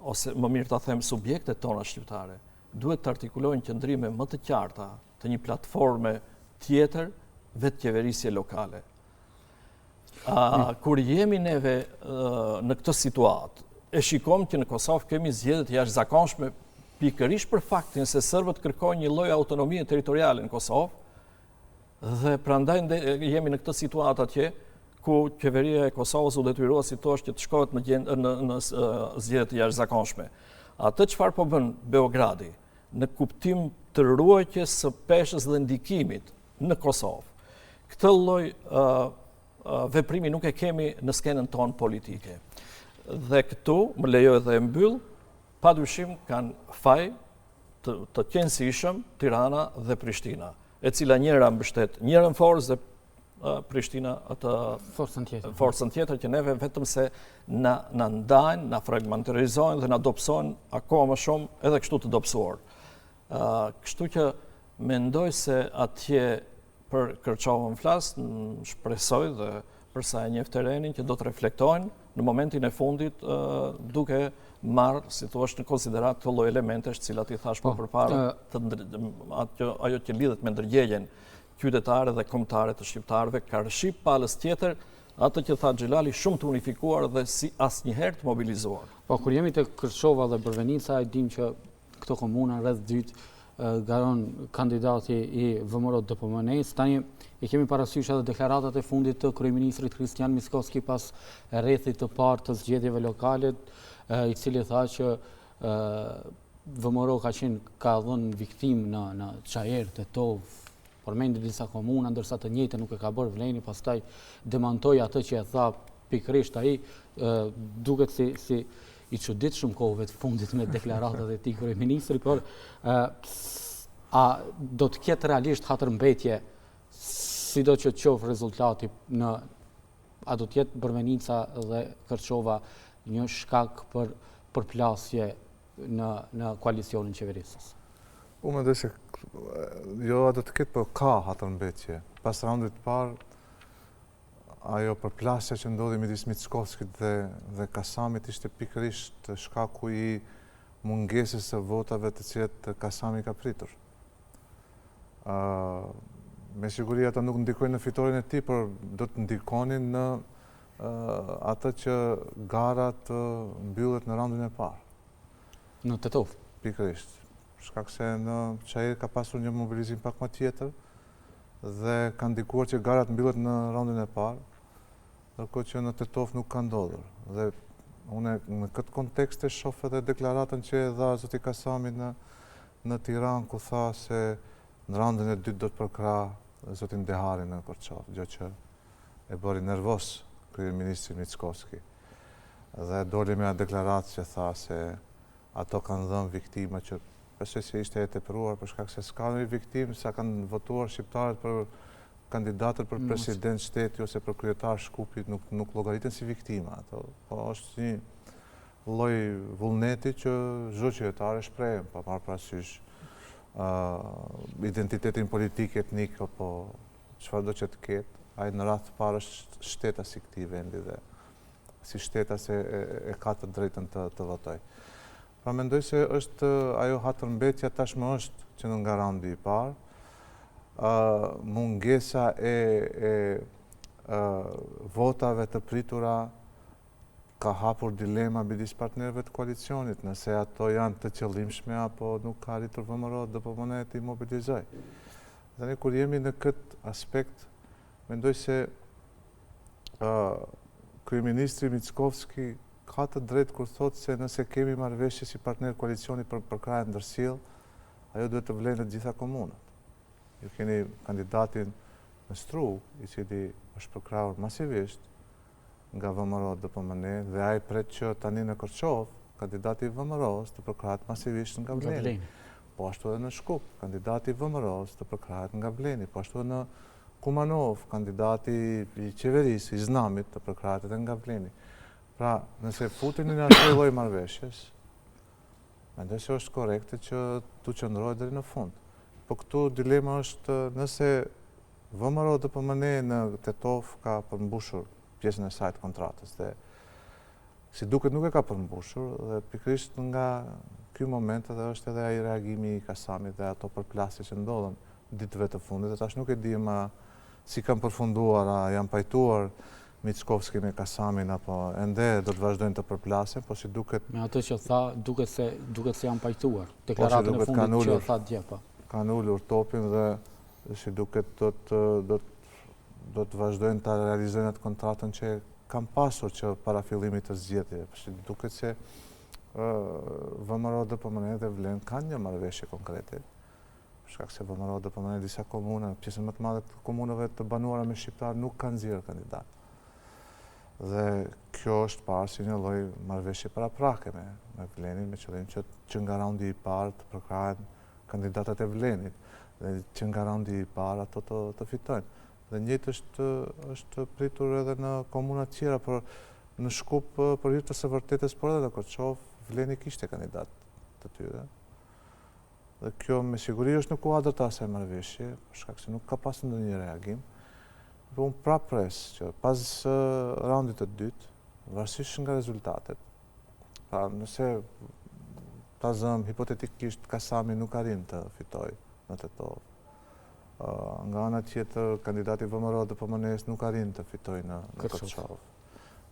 ose më mirë ta them subjektet tona shqiptare, duhet të artikulojnë qëndrime më të qarta të një platforme tjetër vetëqeverisje lokale. A, kur jemi neve në këtë situatë, e shikojmë që në Kosovë kemi zgjedhje të jashtëzakonshme pikërisht për faktin se serbët kërkojnë një lloj autonomie territoriale në Kosovë, dhe prandaj jemi në këtë situatë atje ku qeveria e Kosovës u detyrua si thosh që të shkohet në në në zgjedhje të jashtëzakonshme. Atë çfarë po bën Beogradi në kuptim të ruajtjes së peshës dhe ndikimit në Kosovë. Këtë lloj veprimi nuk e kemi në skenën tonë politike. Dhe këtu, më lejo edhe e mbyll, pa dyshim kanë faj të, të qenësishëm Tirana dhe Prishtina, e cila njëra mbështet njërën forcë dhe Prishtina atë forcën tjetër. Forcën tjetër që neve vetëm se na na ndajnë, na fragmentarizojnë dhe na dobësojnë akoma më shumë edhe kështu të dobësuar. Kështu që mendoj se atje për Kërçovën flas, shpresoj dhe për sa e njeh terrenin që do të reflektojnë në momentin e fundit duke marrë, si thua, në konsideratë këto lloj elementesh të cilat i thashë po, më përpara, të atë ajo që lidhet me ndërgjegjen qytetare dhe kombëtare të shqiptarëve, karshi palës tjetër, atë që tha Xhelali, shumë të unifikuar dhe si asnjëherë të mobilizuar. Po, kur jemi te Kërçova dhe Bërvenica, e dimë që këto komuna rreth dytë garon kandidati i VMRO DPMNE-së. Tani i kemi parasysh edhe deklaratat e fundit të kryeministrit Hristijan Mickoski pas rrethit të parë të zgjedhjeve lokale, i cili tha që VMRO ka qenë ka dhënë viktimë në në Çair, Tetovë, përmendi disa komuna, ndërsa të njëjtën nuk e ka bërë Vleni, pastaj demantoi atë që e tha pikërisht ai, duket si si i çuditshëm kohëve të fundit me deklaratat e tij kryeministri, por a do të ketë realisht hatërmbetje sido që të qoftë rezultati në a do të jetë Bërvenica dhe Kërçova një shkak për përplasje në në koalicionin qeverisës? Unë mendoj se jo a do të ketë, po ka hatërmbetje. Pas raundit të parë, ajo përplasja që ndodhi midis Mickoskit dhe dhe Kasamit ishte pikërisht shkaku i mungesës së votave të cilat Kasami ka pritur. Ë me siguri ato nuk ndikojnë në fitoren e tij, por do të ndikonin në atë që gara të mbyllet në raundin e parë. Në Tetovë. Pikërisht. Shkak se në Çair ka pasur një mobilizim pak më tjetër, dhe ka ndikuar që gara të mbyllet në raundin e parë, ndërkohë që në Tetovë nuk ka ndodhur. Dhe unë në këtë kontekst e shoh edhe deklaratën që e dha zoti Kasami në në Tiranë ku tha se në raundin e dytë do të përkrahë zotin Dehari në Kërçovë, gjë që e bëri nervoz kryeministrin Mickoski. Dhe doli me atë deklaratë që tha se ato kanë dhënë viktima që. Besoj se ishte e tepruar për shkak se s'ka ndonjë viktimë sa kanë votuar shqiptarët për kandidatët për president shteti ose për kryetar Shkupi nuk nuk llogariten si viktima ato. Po është një lloj vullneti që çdo qytetar e shpreh, pa marrë parasysh uh, identitetin politik, etnik apo çfarëdo që të ketë, ai në radhë të parë është shtetas i këtij vendi dhe si shtetas e, e, e ka të drejtën të, të votojë. Pra mendoj se është ajo hatërmbetja tashmë është që në nga raundi i parë, mungesa e, e, e votave të pritura ka hapur dilema midis partnerëve të koalicionit, nëse ato janë të qëllimshme apo nuk ka arritur VMRO-DPMNE t'i mobilizojë. Tani kur jemi në këtë aspekt, mendoj se kryeministri Mickoski ka të drejtë kur thotë se nëse kemi marrëveshje si partner koalicioni për përkrahje të ndërsjellë, ajo duhet të vlejë në të gjitha komunat. Ju keni kandidatin në Strugë, i cili është përkrahur masivisht nga VMRO-DPMNE dhe ai pret që tani në Kërçovë, kandidati i VMRO-s të përkrahet masivisht nga Vleni. Po ashtu edhe në Shkup, kandidati i VMRO-s të përkrahet nga Vleni, po ashtu edhe në Kumanovë, kandidati i qeverisë, i Znamit, të përkrahet edhe nga Vleni. Pra, nëse futeni në atë lloj marrëveshjes, mendoj se është korrekte që t'u qëndrohet deri në fund. Po këtu dilema është nëse VMRO-DPMNE në Tetovë ka përmbushur pjesën e saj të kontratës dhe si duket nuk e ka përmbushur dhe pikërisht nga ky moment edhe është edhe ai reagimi i Kasamit dhe ato përplasje që ndodhën ditëve të fundit dhe tash nuk e di ma si kanë përfunduar, a janë pajtuar Mickovski me Kasamin apo ende do të vazhdojnë të përplasen, po si duket Me atë që tha, duket se duket se janë pajtuar. Po, Deklaratën e fundit që tha dje po. Kanë ulur topin dhe si duket do të do të do të vazhdojnë ta realizojnë atë kontratën që kanë pasur që para fillimit të zgjedhjeve. Po si duket se VMRO-DPMNE dhe Vlen kanë një marrëveshje konkrete. Për shkak se VMRO-DPMNE disa komuna, pjesën më të madhe të komunave të banuara me shqiptarë nuk kanë nxjerrë kandidat. Dhe kjo është parë si një lloj marrëveshje paraprake me, me Vlenin, me qëllim që, që nga raundi i parë të përkrahen kandidatët e Vlenit dhe që nga raundi i parë ato të, të fitojnë. Dhe njëjtë është, është pritur edhe në komunat tjera, por në Shkup, për hir të së vërtetës, por edhe në Kërçovë, Vleni kishte kandidat të tyre. Dhe kjo me siguri është në kuadër të asaj marrëveshje, për shkak se nuk ka pasur ndonjë reagim. Dhe unë prapë pres që pas raundit të dytë, varësisht nga rezultatet, Pra, nëse ta zëmë hipotetikisht Kasami nuk arrin të fitojë në Tetovë. Nga ana tjetër, kandidati VMRO-DPMNE-së nuk arrin të fitojë në, në Kërçovë.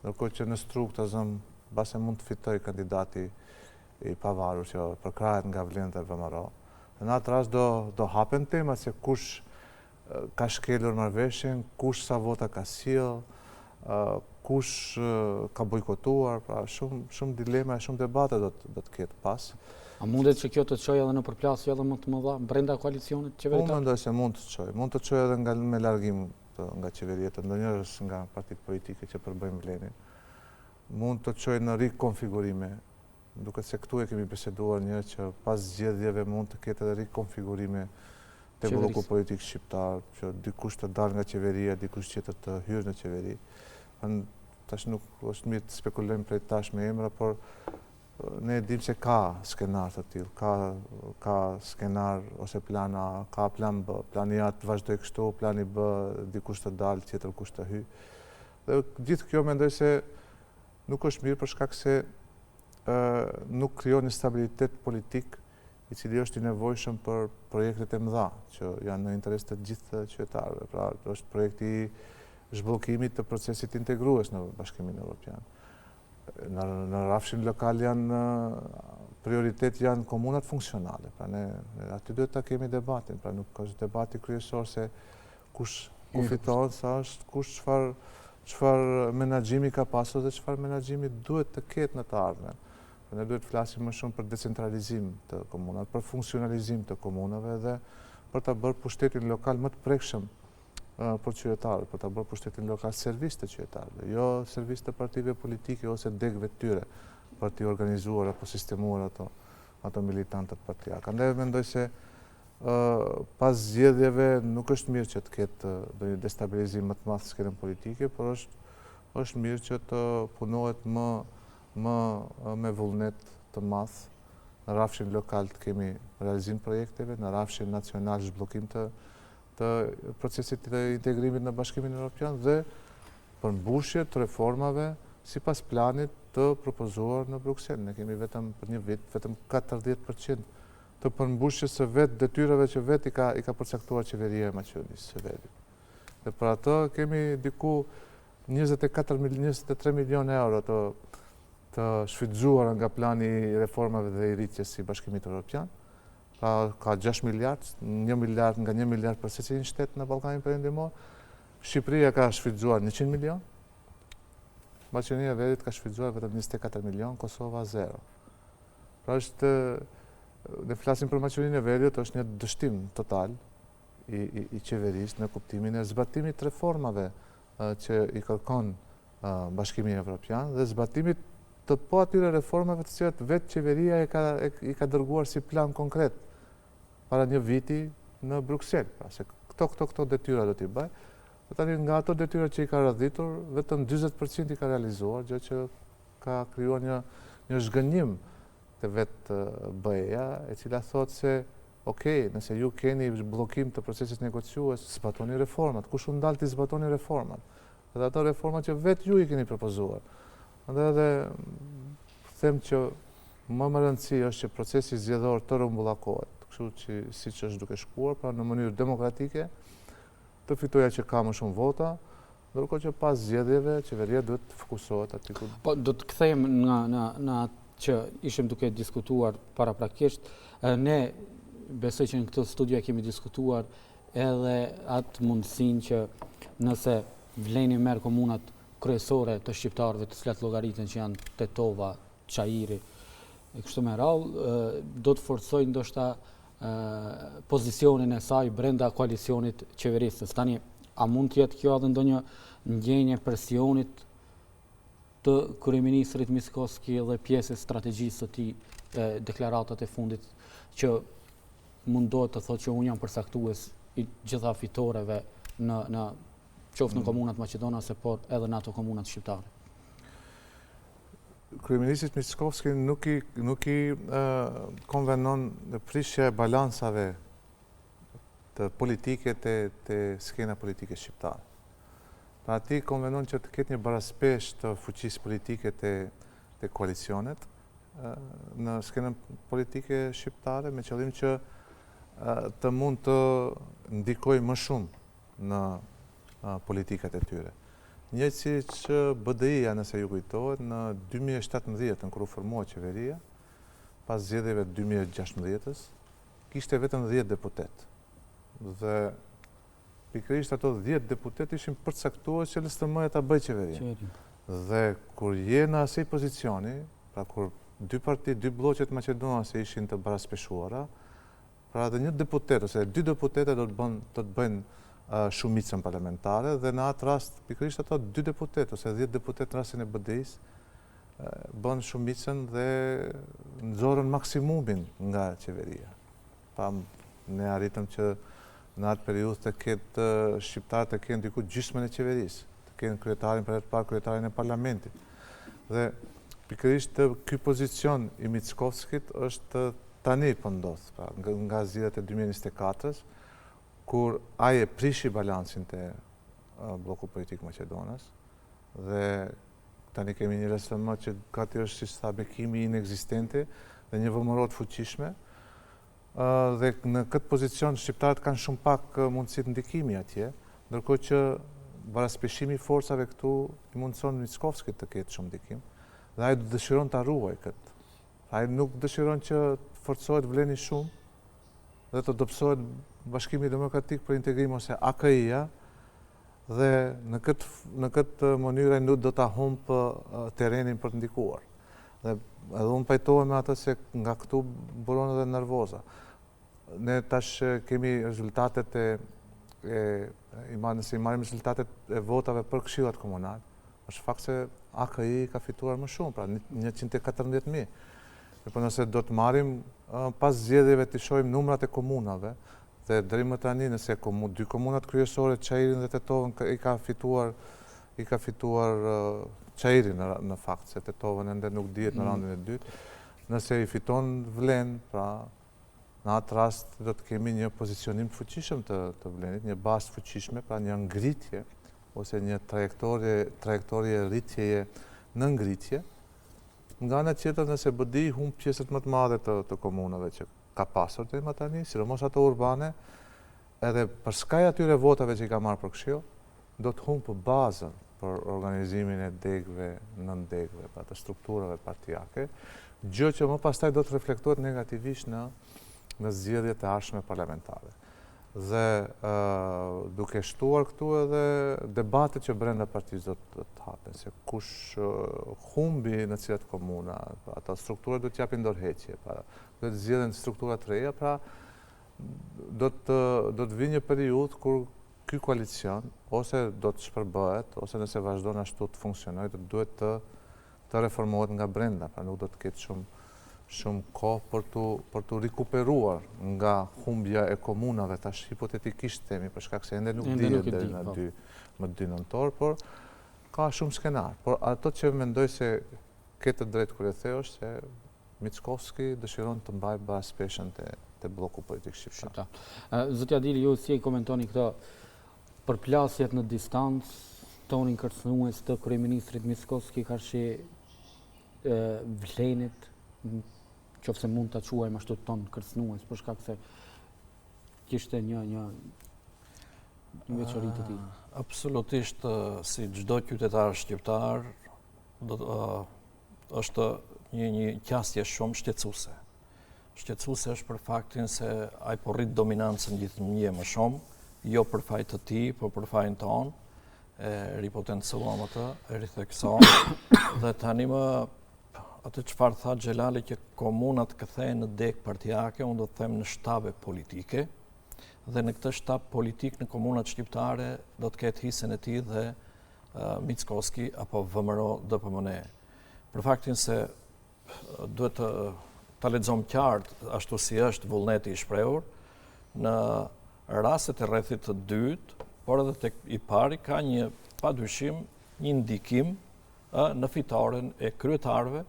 Ndërkohë që në Strugë ta zëmë, mbase mund të fitojë kandidati i pavarur që përkrahet nga Vlen dhe VMRO. Dhe në atë rast do, do hapen temat se kush ka shkelur marrëveshjen, kush sa vota ka sjellë, kush ka bojkotuar, pra shumë shumë dilema e shumë debate do të do të ketë pas. A mundet që kjo të çojë edhe në përplasje edhe më të mëdha brenda koalicionit qeveritar? Unë mendoj se mund të çojë, mund të çojë edhe nga me largim të, nga qeveria të ndonjërës nga partitë politike që përbëjnë Vlenin. Mund të çojë në rikonfigurime Duket se këtu e kemi biseduar një që pas zgjedhjeve mund të ketë edhe rikonfigurime te blloku politik shqiptar, që dikush të dalë nga qeveria, dikush tjetër të hyrë në qeveri. Tash nuk është mirë të spekulojmë prej tash me emra, por ne e dimë se ka skenar të tillë, ka, ka skenar ose plan A, ka plan B, plani A të vazhdojë kështu, plani B dikush të dalë, tjetër kush të hyjë. Dhe gjithë kjo mendoj se nuk është mirë për shkak se nuk krijon një stabilitet politik i cili është i nevojshëm për projektet e mëdha që janë në interes të gjithë qytetarëve. Pra, është projekti i zhbllokimit të procesit integrues në Bashkimin Evropian. Në, në rrafshin lokal janë prioritet janë komunat funksionale. Pra ne, ne aty duhet ta kemi debatin, pra nuk është debati kryesor se kush ku fiton, sa është kush çfarë çfarë menaxhimi ka pasur dhe çfarë menaxhimi duhet të ketë në të ardhmen. Pra ne duhet të flasim më shumë për decentralizim të komunave, për funksionalizim të komunave dhe për ta bërë pushtetin lokal më të prekshëm për qytetarët, për ta bërë pushtetin lokal servis të qytetarëve, jo servis të partive politike ose degëve të tyre për t'i organizuar apo sistemuar ato. ato militantët partiakë. Andaj mendoj se pas zgjedhjeve nuk është mirë që të ketë ndonjë destabilizim më të madh në skenën politike, por është është mirë që të punohet më më me vullnet të madh në rrafshin lokal të kemi realizim projekteve, në rrafshin nacional zhbllokim të të procesit të integrimit në Bashkimin Evropian dhe përmbushje të reformave sipas planit të propozuar në Bruksel. Ne kemi vetëm për një vit, vetëm 40% të përmbushjes së vetë detyrave që vetë i ka, i ka përcaktuar qeveria e Maqedonisë së Veriut. Dhe për atë kemi diku 24, 23 milionë euro të, të shfrytëzuara nga plani i reformave dhe i rritjes i Bashkimit Evropian. Pra ka 6 miliard, 1 miliard nga 1 miliard për secilin shtet në Ballkanin Perëndimor. Shqipëria ka shfrytëzuar 100 milion. Maqedonia e Veriut ka shfrytëzuar vetëm 24 milion, Kosova 0. Pra është ne flasim për Maqedoninë e Veriut, është një dështim total i, i, i qeverisë në kuptimin e zbatimit të reformave që i kërkon Bashkimi Evropian dhe zbatimit të po atyre reformave të cilat vetë qeveria e ka, e, i ka dërguar si plan konkret para një viti në Bruksel. Pra se këto, këto, këto detyra do t'i bëj. Dhe tani nga ato detyra që i ka radhitur, vetëm 40% i ka realizuar, gjë që ka krijuar një, një zhgënjim te vetë BE-ja, e cila thotë se ok, nëse ju keni bllokim të procesit negociues, zbatoni reformat. Kush u ndal t'i zbatoni reformat? Dhe ato reforma që vetë ju i keni propozuar. Dhe edhe them që më me rëndësi është që procesi zgjedhor të rrumbullakohet, kështu që siç është duke shkuar, pra në mënyrë demokratike, të fitojë ai që ka më shumë vota, ndërkohë që pas zgjedhjeve qeveria duhet të fokusohet aty ku Po do të kthehemi në në në atë që ishim duke diskutuar paraprakisht. Ne besoj që në këtë studio e kemi diskutuar edhe atë mundësinë që nëse Vleni merr komunat kryesore të shqiptarëve të cilat llogariten që janë Tetova, Çairi e kështu me radhë, do të forcojë ndoshta pozicionin e saj brenda koalicionit qeverisës. Tani, a mund të jetë kjo edhe ndonjë ndjenjë e presionit të kryeministrit Mickoski dhe pjesë e strategjisë së tij deklaratat e fundit që mundohet të thotë që unë jam përcaktues i gjitha fitoreve në në qoftë në mm. komunat maqedonase, por edhe në ato komunat shqiptare. Kryeministrit Mickoski nuk i nuk i konvenon prishja e balansave të politike te te skena politike shqiptare. Pra atij i konvenon që të ketë një baraspeshë të fuqisë politike te te koalicionet në skenën politike shqiptare me qëllim që të mund të ndikojë më shumë në politikat e tyre. Njëjtë siç BDI-ja, nëse ju kujtohet, në 2017-ën, kur u formua qeveria, pas zgjedhjeve të 2016-ës, kishte vetëm 10 deputetë. Dhe pikërisht ato 10 deputetë ishin përcaktues që LSDM-ja ta bëjë qeverinë. Dhe kur je në asaj pozicioni, pra kur dy parti, dy blloqet maqedonase ishin të baraspeshuara, Pra edhe një deputet ose dy deputete do të bën do të bëjnë shumicën parlamentare dhe në atë rast pikërisht ato dy deputetë ose 10 deputetë në rastin e BDI-së bënë shumicën dhe nxorën maksimumin nga qeveria. Pra ne arritëm që në atë periudhë të ketë shqiptarët të kenë diku gjysmën e qeverisë, të kenë kryetarin për herë të parë kryetarin e parlamentit. Dhe pikërisht ky pozicion i Mickovskit është Tani po ndodh, pra, nga zgjedhjet e 2024-ës, kur ai e prishi balancin te blloku politik maqedonas, dhe tani kemi një LSDM që gati është, siç tha Bekimi, inekzistente, dhe një VMRO të fuqishme, dhe në këtë pozicion shqiptarët kanë shumë pak mundësi të ndikimi atje, ndërkohë që baraspeshimi i forcave këtu i mundëson Mickovskit të ketë shumë ndikim, dhe ai dëshiron ta ruajë këtë Ai nuk dëshiron që të forcohet Vleni shumë dhe të dobësohet Bashkimi Demokratik për Integrim ose AKI-ja dhe në këtë në këtë mënyrë ai nuk do ta humbë terrenin për të ndikuar. Dhe edhe unë pajtohem me atë se nga këtu buron edhe nervoza. Ne tash kemi rezultatet e e i marrim nëse i marrim rezultatet e votave për këshillat komunal, është fakt se AKI ka fituar më shumë, pra 114.000. Mirëpo nëse do të marrim pas zgjedhjeve të shohim numrat e komunave, dhe deri më tani nëse dy komunat kryesore Çairin dhe Tetovën i ka fituar i ka fituar Çairi në, në fakt, se Tetovën ende nuk dihet në mm. raundin e dytë, nëse i fiton Vlen, pra në atë rast do të kemi një pozicionim të fuqishëm të, të Vlenit, një bazë të fuqishme, pra një ngritje, ose një trajektore, trajektore rritjeje në ngritje, Nga ana tjetër, nëse BDI humb pjesët më të madhe të, të komunave që ka pasur deri më tani, sidomos ato urbane, edhe përskaj atyre votave që i ka marrë për këshill, do të humbë bazën për organizimin e degëve, nëndegëve, pra të strukturave partiake, gjë që më pastaj do të reflektohet negativisht në në zgjedhjet e ardhshme parlamentare. Dhe duke shtuar këtu edhe debatet që brenda partisë do të hapen, se kush humbi në cilat komuna, pra ato struktura do të japin dorëheqje, pra do të zgjedhen struktura të reja, pra do të do të vijë një periudhë kur ky koalicion ose do të shpërbëhet, ose nëse vazhdon ashtu të funksionojë, do të duhet të të reformohet nga brenda, pra nuk do të ketë shumë shumë kohë për t'u për t'u rikuperuar nga humbja e komunave, tash hipotetikisht themi, për shkak se ende nuk dihet deri në 2 po. më 2 nëntor, por ka shumë skenarë. Por ato që mendoj se ke të drejtë kur e the është se Mickoski dëshiron të mbajë baraspeshën te te blloku politik shqiptar. Zoti Adili, ju si e komentoni këto përplasjet në distancë, tonin kërcënues të kryeministrit Mickoski karshi Vlenit, qoftë se mund ta quajmë ashtu ton kërcënues për shkak se kishte një një një veçori të tij. Absolutisht si çdo qytetar shqiptar do të është një një qasje shumë shqetësuese. Shqetësuese është për faktin se ai po rrit dominancën gjithnjë e më shumë, jo për faj të tij, por për fajin tonë. E ripotencuam atë, e ritheksuam dhe tani më atë çfarë tha Xhelali që komunat kthehen në degë partiake, unë do të them në shtabe politike dhe në këtë shtab politik në komunat shqiptare do të ketë hisen e tij dhe Mickoski apo VMRO DPMNE. Për faktin se duhet të ta lexojmë qartë ashtu si është vullneti i shprehur në rastet e rrethit të dytë, por edhe tek i pari ka një padyshim një ndikim ë në fitoren e kryetarëve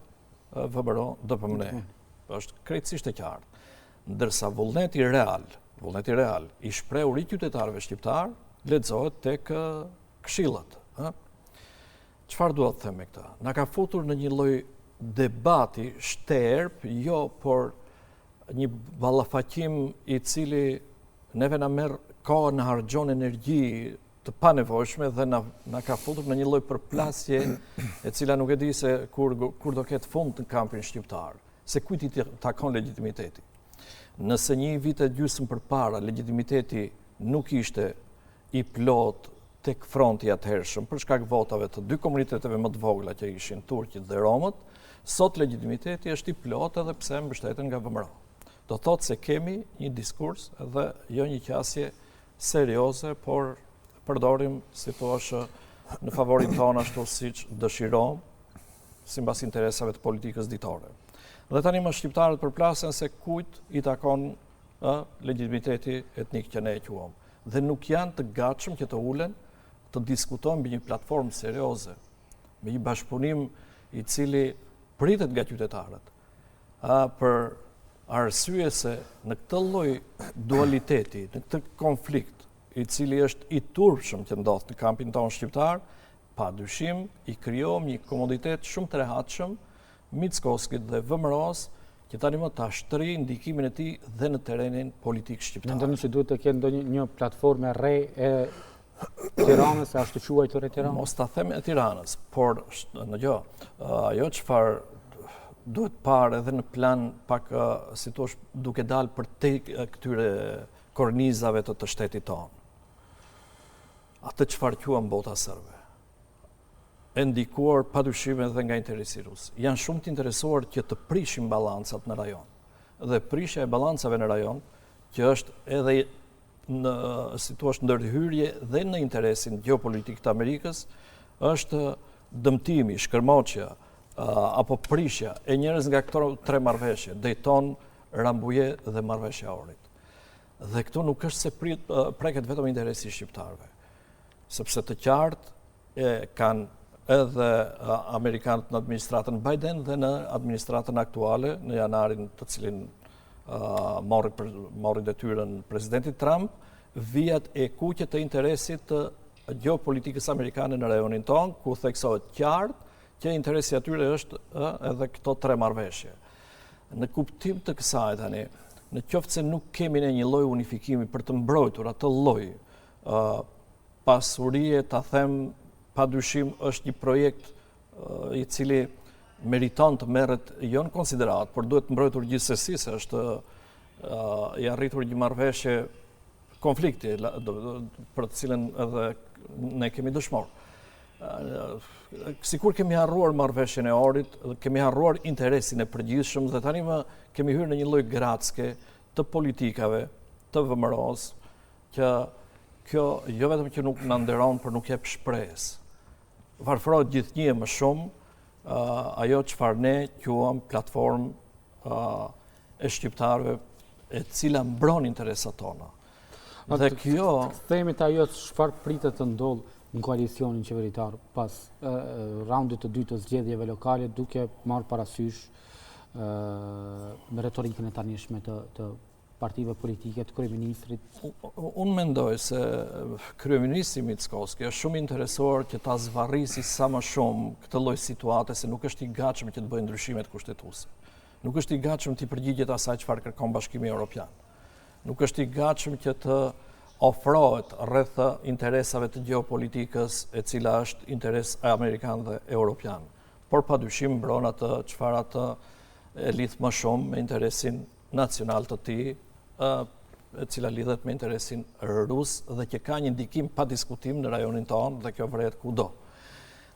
VMRO DPMNE. Është krejtësisht e qartë. Ndërsa vullneti real, vullneti real i shprehur i qytetarëve shqiptarë lexohet tek këshillat, ë? Çfarë dua të them me këtë? Na ka futur në një lloj debati shterp, jo, por një ballafaqim i cili neve na merr kohë, na harxhon energji të panevojshme dhe na na ka futur në një lloj përplasje e cila nuk e di se kur kur do ketë fund në kampin shqiptar, se kujt i takon legjitimiteti. Nëse një vit e gjysmë përpara legjitimiteti nuk ishte i plotë tek fronti i atëhershëm, për shkak votave të dy komuniteteve më të vogla që ishin turqit dhe romët, sot legjitimiteti është i plotë edhe pse mbështeten nga VMRO. Do thotë se kemi një diskurs dhe jo një qasje serioze, por përdorim, si thua, në favorin tonë ashtu siç dëshirojmë, sipas interesave të politikës ditore. Dhe tani më shqiptarët përplasen se kujt i takon ë legjitimiteti etnik që ne e quam. Dhe nuk janë të gatshëm që të ulen të diskutojnë mbi një platformë serioze, me një bashkëpunim i cili pritet nga qytetarët. A për arsye se në këtë lloj dualiteti, në këtë konflikt, i cili është i turpshëm që ndodh në kampin tonë shqiptar, pa dyshim i krijojmë një komoditet shumë të rehatshëm Mickoskit dhe VMRO-s që tani më ta shtrijë ndikimin e tij dhe në terrenin politik shqiptar. Mendoni se duhet të ketë ndonjë një platformë e re e Tiranës, e ashtuquajtur e Tiranës? Mos ta them e Tiranës, por në gjë, ajo çfarë duhet parë edhe në plan pak si thosh duke dalë përtej këtyre kornizave të të shtetit tonë. Atë çfarë quam bota serbe. e ndikuar padyshim edhe nga interesi rus. Janë shumë të interesuar që të prishin balancat në rajon. Dhe prishja e balancave në rajon, që është edhe në, si thua, ndërhyrje dhe në interesin gjeopolitik të Amerikës, është dëmtimi, shkërmoqja, apo prishja e njërës nga këto tre marrëveshje, Dejton, Rambuje dhe marrëveshja e Ohrit. Dhe këtu nuk është se prit, preket vetëm interesi i shqiptarëve, sepse të qartë e kanë edhe amerikanët në administratën Biden dhe në administratën aktuale në janarin të cilin morri, morri detyrën presidenti Trump, vijat e kuqe të interesit të gjeopolitikës amerikane në rajonin tonë, ku theksohet qartë që interesi i atyre është edhe këto tre marrëveshje. Në kuptim të kësaj tani, në qoftë se nuk kemi ne një lloj unifikimi për të mbrojtur atë lloj pasurie, ta them, pa dyshim është një projekt i cili meriton të merret jo në konsideratë, por duhet mbrojtur gjithsesi se është i arritur një marrëveshje konflikti për të cilën edhe ne kemi dëshmorë. Sikur kemi harruar marrëveshjen e Ohrit, kemi harruar interesin e përgjithshëm dhe tani më kemi hyrë në një lloj gracke të politikave, të VMRO-së, që kjo jo vetëm që nuk na nderon, por nuk jep shpresë. Varfërohet gjithnjë e më shumë ajo çfarë ne quam platformë e shqiptarëve e cila mbron interesat tona. Dhe kjo... Themi te ajo çfarë pritet të ndodhë në koalicionin qeveritar pas raundit të dytë të zgjedhjeve lokale duke marrë parasysh me retorikën e tanishme të, të partive politike të kryeministrit? Unë mendoj se kryeministri Mickoski është shumë i interesuar që ta zvarrisi sa më shumë këtë lloj situate se nuk është i gatshëm që të bëjë ndryshimet kushtetuese. Nuk është i gatshëm t'i përgjigjet asaj çfarë kërkon Bashkimi Evropian. Nuk është i gatshëm që të ofrohet rreth interesave të gjeopolitikës e cila është interes amerikan dhe europian. Por pa dyshim mbron atë çfarë atë e lidh më shumë me interesin nacional të tij, e cila lidhet me interesin rus dhe që ka një ndikim pa diskutim në rajonin tonë dhe kjo vërehet kudo.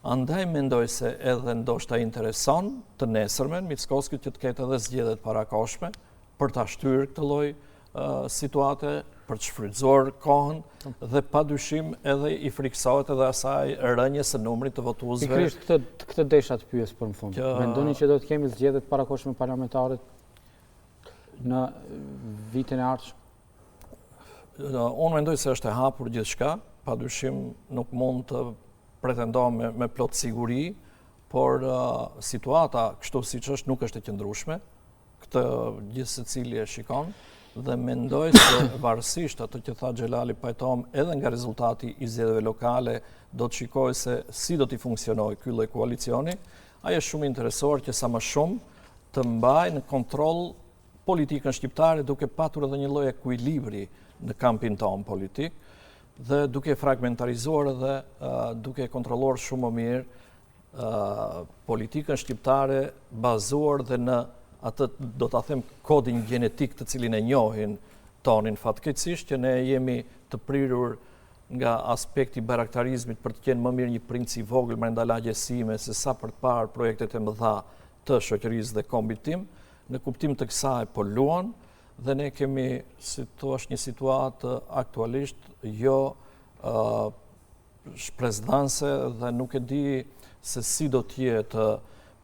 Andaj mendoj se edhe ndoshta intereson të nesërmen Mickoskit që të ketë edhe zgjedhje të parakohshme për ta shtyrë këtë lloj situate, për të shfrytëzuar kohën dhe pa dyshim edhe i frikësohet edhe asaj rënies së numrit të votuesve. Pikërisht këtë këtë desha të pyes për në fund. Mendoni që do të kemi zgjedhje të parakohshme parlamentare në vitin e ardhshëm? Unë mendoj se është e hapur gjithçka, pa dyshim nuk mund të pretendoj me, me plot siguri, por uh, situata kështu siç është nuk është e qëndrueshme, këtë gjithsecili e shikon, dhe mendoj se varësisht atë që tha Xhelali pajtohem edhe nga rezultati i zgjedhjeve lokale, do të shikojë se si do t'i funksionojë ky lloj koalicioni, ai është shumë i interesuar që sa më shumë të mbajë në kontroll politikën shqiptare duke patur edhe një lloj ekuilibri në kampin tonë politik dhe duke fragmentarizuar edhe duke kontrolluar shumë më mirë politikën shqiptare bazuar dhe në atë do ta them kodin gjenetik të cilin e njohin tonin fatkeqësisht që ne jemi të prirur nga aspekti i bajraktarizmit për të qenë më mirë një princ i vogël brenda lagjes sime se sa për të parë projektet e mëdha të shoqërisë dhe kombit tim, në kuptim të kësaj po luan dhe ne kemi, si të thuash, një situatë aktualisht jo shpresëdhënëse dhe nuk e di se si do të jetë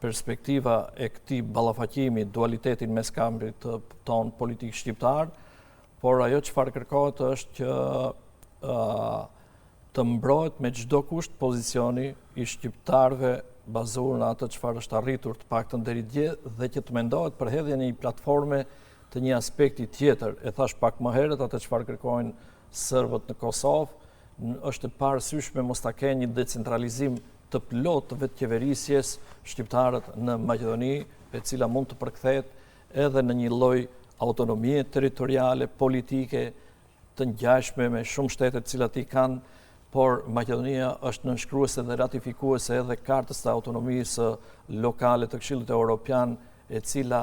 perspektiva e këtij ballafaqimi, dualitetin mes kampit tonë politik shqiptar, por ajo çfarë kërkohet është që të mbrohet me çdo kusht pozicioni i shqiptarëve bazuar në atë çfarë është arritur të paktën deri dje dhe që të mendohet për hedhjen e një platforme të një aspekti tjetër. E thashë pak më herët atë çfarë kërkojnë serbët në Kosovë, është e paarsyeshme mos ta kenë një decentralizim të plotë të vetëqeverisjes shqiptarët në Maqedoni, e cila mund të përkthehet edhe në një lloj autonomie territoriale, politike, të ngjashme me shumë shtete të cilat i kanë, por Maqedonia është nënshkruese dhe ratifikuese edhe kartës të autonomisë lokale të Këshillit Europian, e cila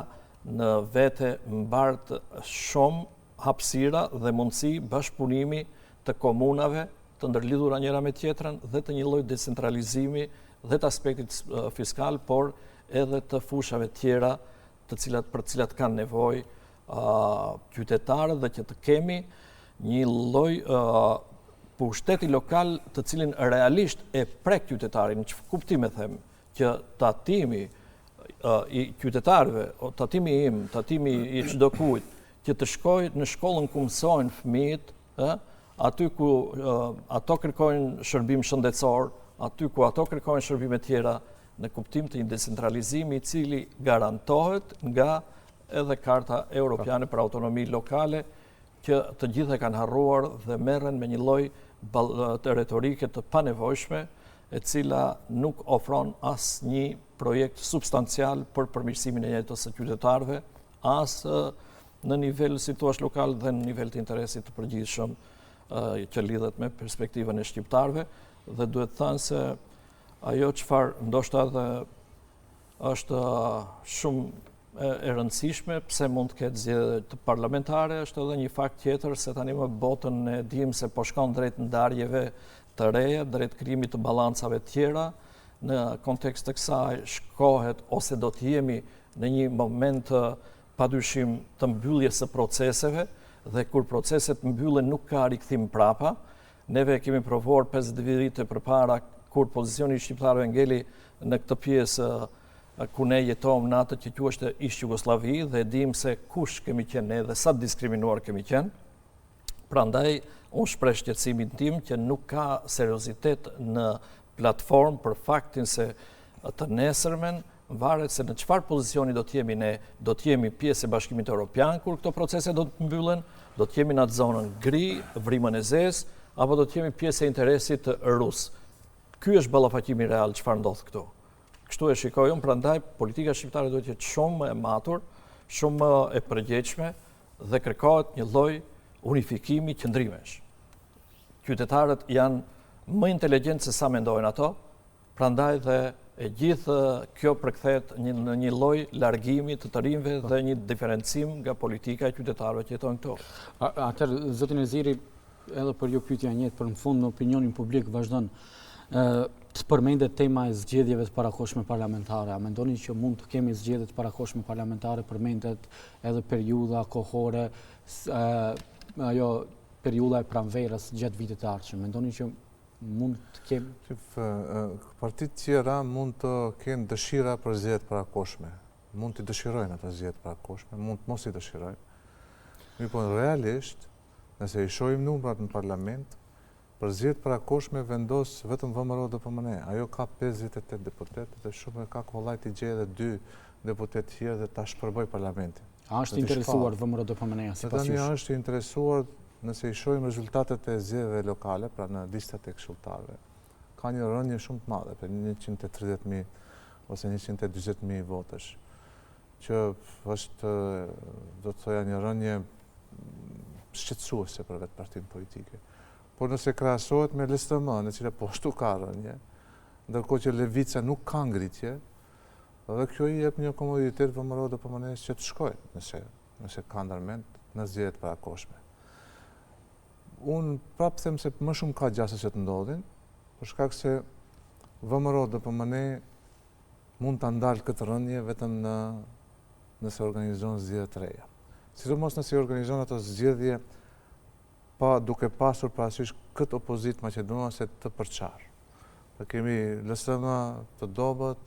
në vete mbart shumë hapësira dhe mundësi bashkëpunimi të komunave të ndërlidhura njëra me tjetrën dhe të një lloj decentralizimi dhe të aspektit fiskal, por edhe të fushave tjera të cilat për të cilat kanë nevojë qytetarët dhe që të kemi një lloj pushteti lokal të cilin realisht e prek qytetarin, në ç'kuptim e them, që tatimi i qytetarëve, tatimi im, tatimi i çdokujt, që të shkojë në shkollën ku mësojnë fëmijët, ë, aty ku ato kërkojnë shërbim shëndetësor, aty ku ato kërkojnë shërbime tjera, në kuptim të një decentralizimi i cili garantohet nga edhe Karta Europiane për Autonomi Lokale, që të gjithë e kanë harruar dhe merren me një lloj të retorike të panevojshme, e cila nuk ofron asnjë projekt substancial për përmirësimin e jetës së qytetarëve, as në nivel, si thua, lokal dhe në nivel të interesit të përgjithshëm që lidhet me perspektivën e shqiptarëve dhe duhet thënë se ajo çfarë ndoshta edhe është shumë e rëndësishme, pse mund të ketë zgjedhje parlamentare, është edhe një fakt tjetër se tani më botën e dimë se po shkon drejt ndarjeve të reja, drejt krijimit të balancave të tjera, në kontekst të kësaj shkohet ose do të jemi në një moment padyshim të mbylljes së proceseve dhe kur proceset mbyllen nuk ka rikthim prapa. Neve e kemi provuar 50 vite përpara kur pozicioni i shqiptarëve ngeli në këtë pjesë ku ne jetojmë në atë që quheshte ish Jugosllavi dhe e dimë se kush kemi qenë ne dhe sa diskriminuar kemi qenë. Prandaj unë shpreh shqetësimin tim që nuk ka seriozitet në platformë për faktin se të nesërmen varet se në çfarë pozicioni do të jemi ne, do të jemi pjesë e Bashkimit Europian kur këto procese do të mbyllen, do të jemi në atë zonën gri, vrimën e zezë, apo do të jemi pjesë e interesit rus. Ky është ballafaqimi real çfarë ndodh këtu. Kështu e shikoj unë, prandaj politika shqiptare duhet të jetë shumë më e matur, shumë më e përgjegjshme dhe kërkohet një lloj unifikimi qëndrimesh. Qytetarët janë më inteligjentë se sa mendojnë ato, prandaj dhe e gjithë kjo përkthehet një, në një lloj largimi të të rinjve dhe një diferencim nga politika e qytetarëve që jetojnë këtu. Atëherë, zoti Neziri, edhe për ju pyetja e njëjtë, për në fund në opinionin publik vazhdon të përmendet tema e zgjedhjeve të parakohshme parlamentare. A mendoni që mund të kemi zgjedhje të parakohshme parlamentare, përmendet edhe periudha kohore, ajo periudha e pranverës gjatë vitit të ardhshëm. Mendoni që mund të kemi? Partitë tjera mund të kenë dëshira për zgjedhje të parakohshme. Mund t'i dëshirojnë ato zgjedhje të parakohshme, mund të mos i dëshirojnë. Mirëpo realisht, nëse i shohim numrat në parlament, për zgjedhje të parakohshme vendos vetëm VMRO-DPMNE. Ajo ka 58 deputetë dhe shumë e ka kollaj t'i gjejë edhe dy deputetë tjerë dhe ta shpërbëjë parlamentin. A është interesuar VMRO-DPMNE-ja sipas jush? Tani është interesuar nëse i shohim rezultatet e zgjedhjeve lokale, pra në listat e këshilltarëve, ka një rënie shumë të madhe, për 130.000 ose 140.000 votash, që është, do të thoja, një rënie shqetësuese për vetë partinë politike. Por nëse krahasohet me LSDM-në, e cila po ashtu ka rënie, ndërkohë që Levica nuk ka ngritje, dhe kjo i jep një komoditet VMRO-DPMNE-së që të shkojë, nëse, nëse ka ndërmend në zgjedhje të parakohshme. Unë prapë them se më shumë ka gjasa që të ndodhin, për shkak se VMRO-DPMNE mund ta ndalë këtë rënie vetëm në nëse organizon zgjedhje të reja. Sidomos nëse i organizon ato zgjedhje pa duke pasur parasysh këtë opozitë maqedonase të përçarë. Pra kemi LSDM të dobët,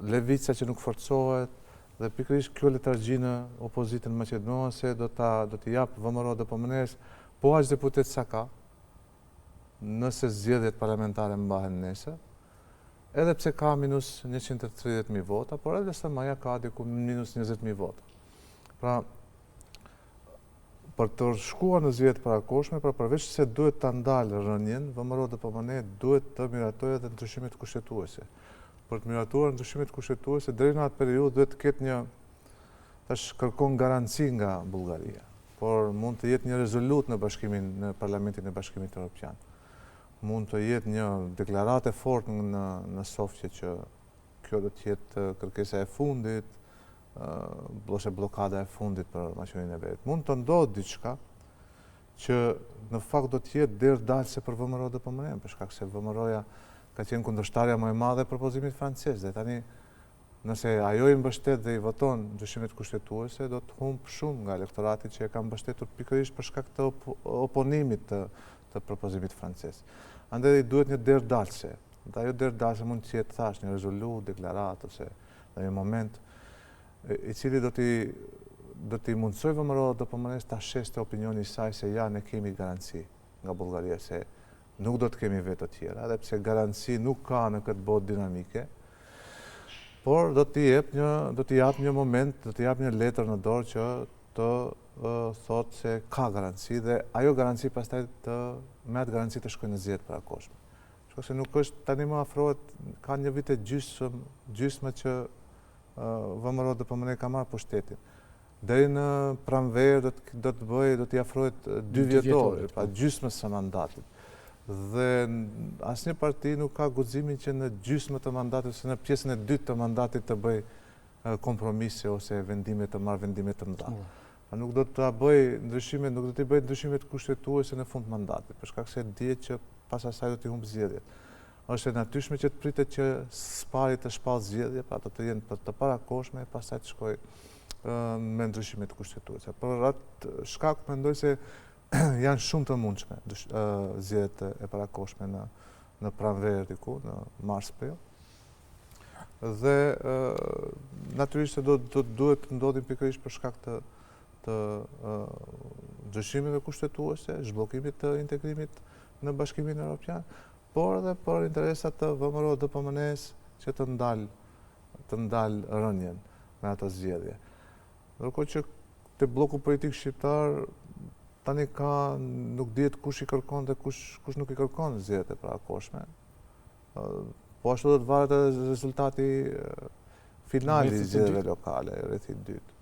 Levica që nuk forcohet dhe pikërisht kjo letargji në opozitën maqedonase do ta do t'i japë VMRO-DPMNE-së po aq deputetë sa ka, nëse zgjedhjet parlamentare mbahen nesër, edhe pse ka minus 130.000 vota, por edhe LSDM-ja ka diku minus 20.000 vota. Pra, për të shkuar në zgjedhje të parakohshme, pra përveç se duhet ta ndalë rënien, VMRO-DPMNE duhet të miratojë edhe ndryshimet kushtetuese. Për të miratuar ndryshimet kushtetuese, deri në atë periudhë duhet të ketë një tash kërkon garanci nga Bullgaria, por mund të jetë një rezolutë në bashkimin në Parlamentin e Bashkimit Evropian. Mund të jetë një deklaratë e fortë në në Sofje që kjo do të jetë kërkesa e fundit, ose bllokada e fundit për Maqedoninë e Veriut. Mund të ndodhë diçka që në fakt do të jetë derë dalëse për VMRO-DPMNE, për shkak se VMRO-ja ka qenë kundërshtarja më e madhe e propozimit francez dhe tani nëse ajo i mbështet dhe i voton ndryshimet kushtetuese, do të humb shumë nga elektorati që e ka mbështetur pikërisht për shkak të oponimit të, të propozimit francez. Andaj i duhet një derë dalëse. Dhe ajo derë dalëse mund të jetë thashë një rezolutë, deklaratë ose. Në një moment i cili do t'i do t'i mundësojë VMRO-DPMNE-së ta sheste opinioni i saj se ja ne kemi garanci nga Bullgaria se nuk do të kemi veto tjera, edhe pse garanci nuk ka në këtë botë dinamike, por do t'i jep një do t'i jap një moment, do t'i jap një letër në dorë që të thotë se ka garanci dhe ajo garanci pastaj të me atë garanci të shkojë në zgjedhje të parakohshme. Shko se nuk është tani më afrohet ka një vit e gjysmë, gjysmë që VMRO-DPMNE ka marrë pushtetin. Deri në pranverë do të do të bëjë, do t'i afrohet dyvjetorit, pra po. gjysmës së mandatit. Dhe asnjë parti nuk ka guximin që në gjysmë të mandatit ose në pjesën e dytë të mandatit të bëjë kompromise ose vendime të marrë vendime të mëdha. Mm. Pra nuk do të bëjë ndryshimet, nuk do t'i bëjë ndryshimet kushtetuese në fund të mandatit, për shkak se dihet që pas asaj do t'i humbë zgjedhjet. Është e natyrshme që të pritet që së pari të shpallë zgjedhje, pra të të jenë të parakohshme e pastaj të shkojë me ndryshimet kushtetuese. Për atë shkak mendoj se janë shumë të mundshme zgjedhjet e parakohshme në në pranverë diku, në mars prill. Dhe natyrisht se do do duhet të ndodhin pikërisht për shkak të të ndryshimeve kushtetuese, zhbllokimit të integrimit në Bashkimin Evropian, por edhe për interesa të VMRO-DPMNE-së që të ndalë të ndalë rënien me ato zgjedhje. Ndërkohë që te blloku politik shqiptar tani ka nuk dihet kush i kërkon dhe kush kush nuk i kërkon zgjedhjet e parakohshme. Po ashtu do të varet edhe rezultati final i zgjedhjeve lokale, rrethi i dytë,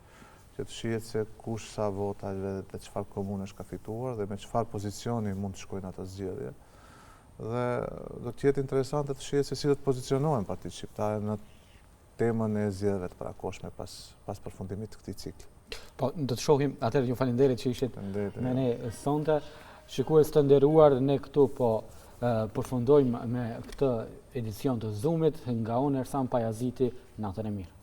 që të shihet se kush sa vota dhe dhe çfarë komunash ka fituar dhe me çfarë pozicioni mund të shkojnë ato zgjedhje. Dhe do të jetë interesante të shihet se si do të pozicionohen partitë shqiptare në temën e zgjedhjeve të parakohshme pas pas përfundimit të këtij cikli. Po, do të shohim, atëherë ju faleminderit që ishit me ne sonte. Shikues të nderuar, ne këtu po përfundojmë me këtë edicion të Zoom-it nga unë Ersan Pajaziti, natën e mirë.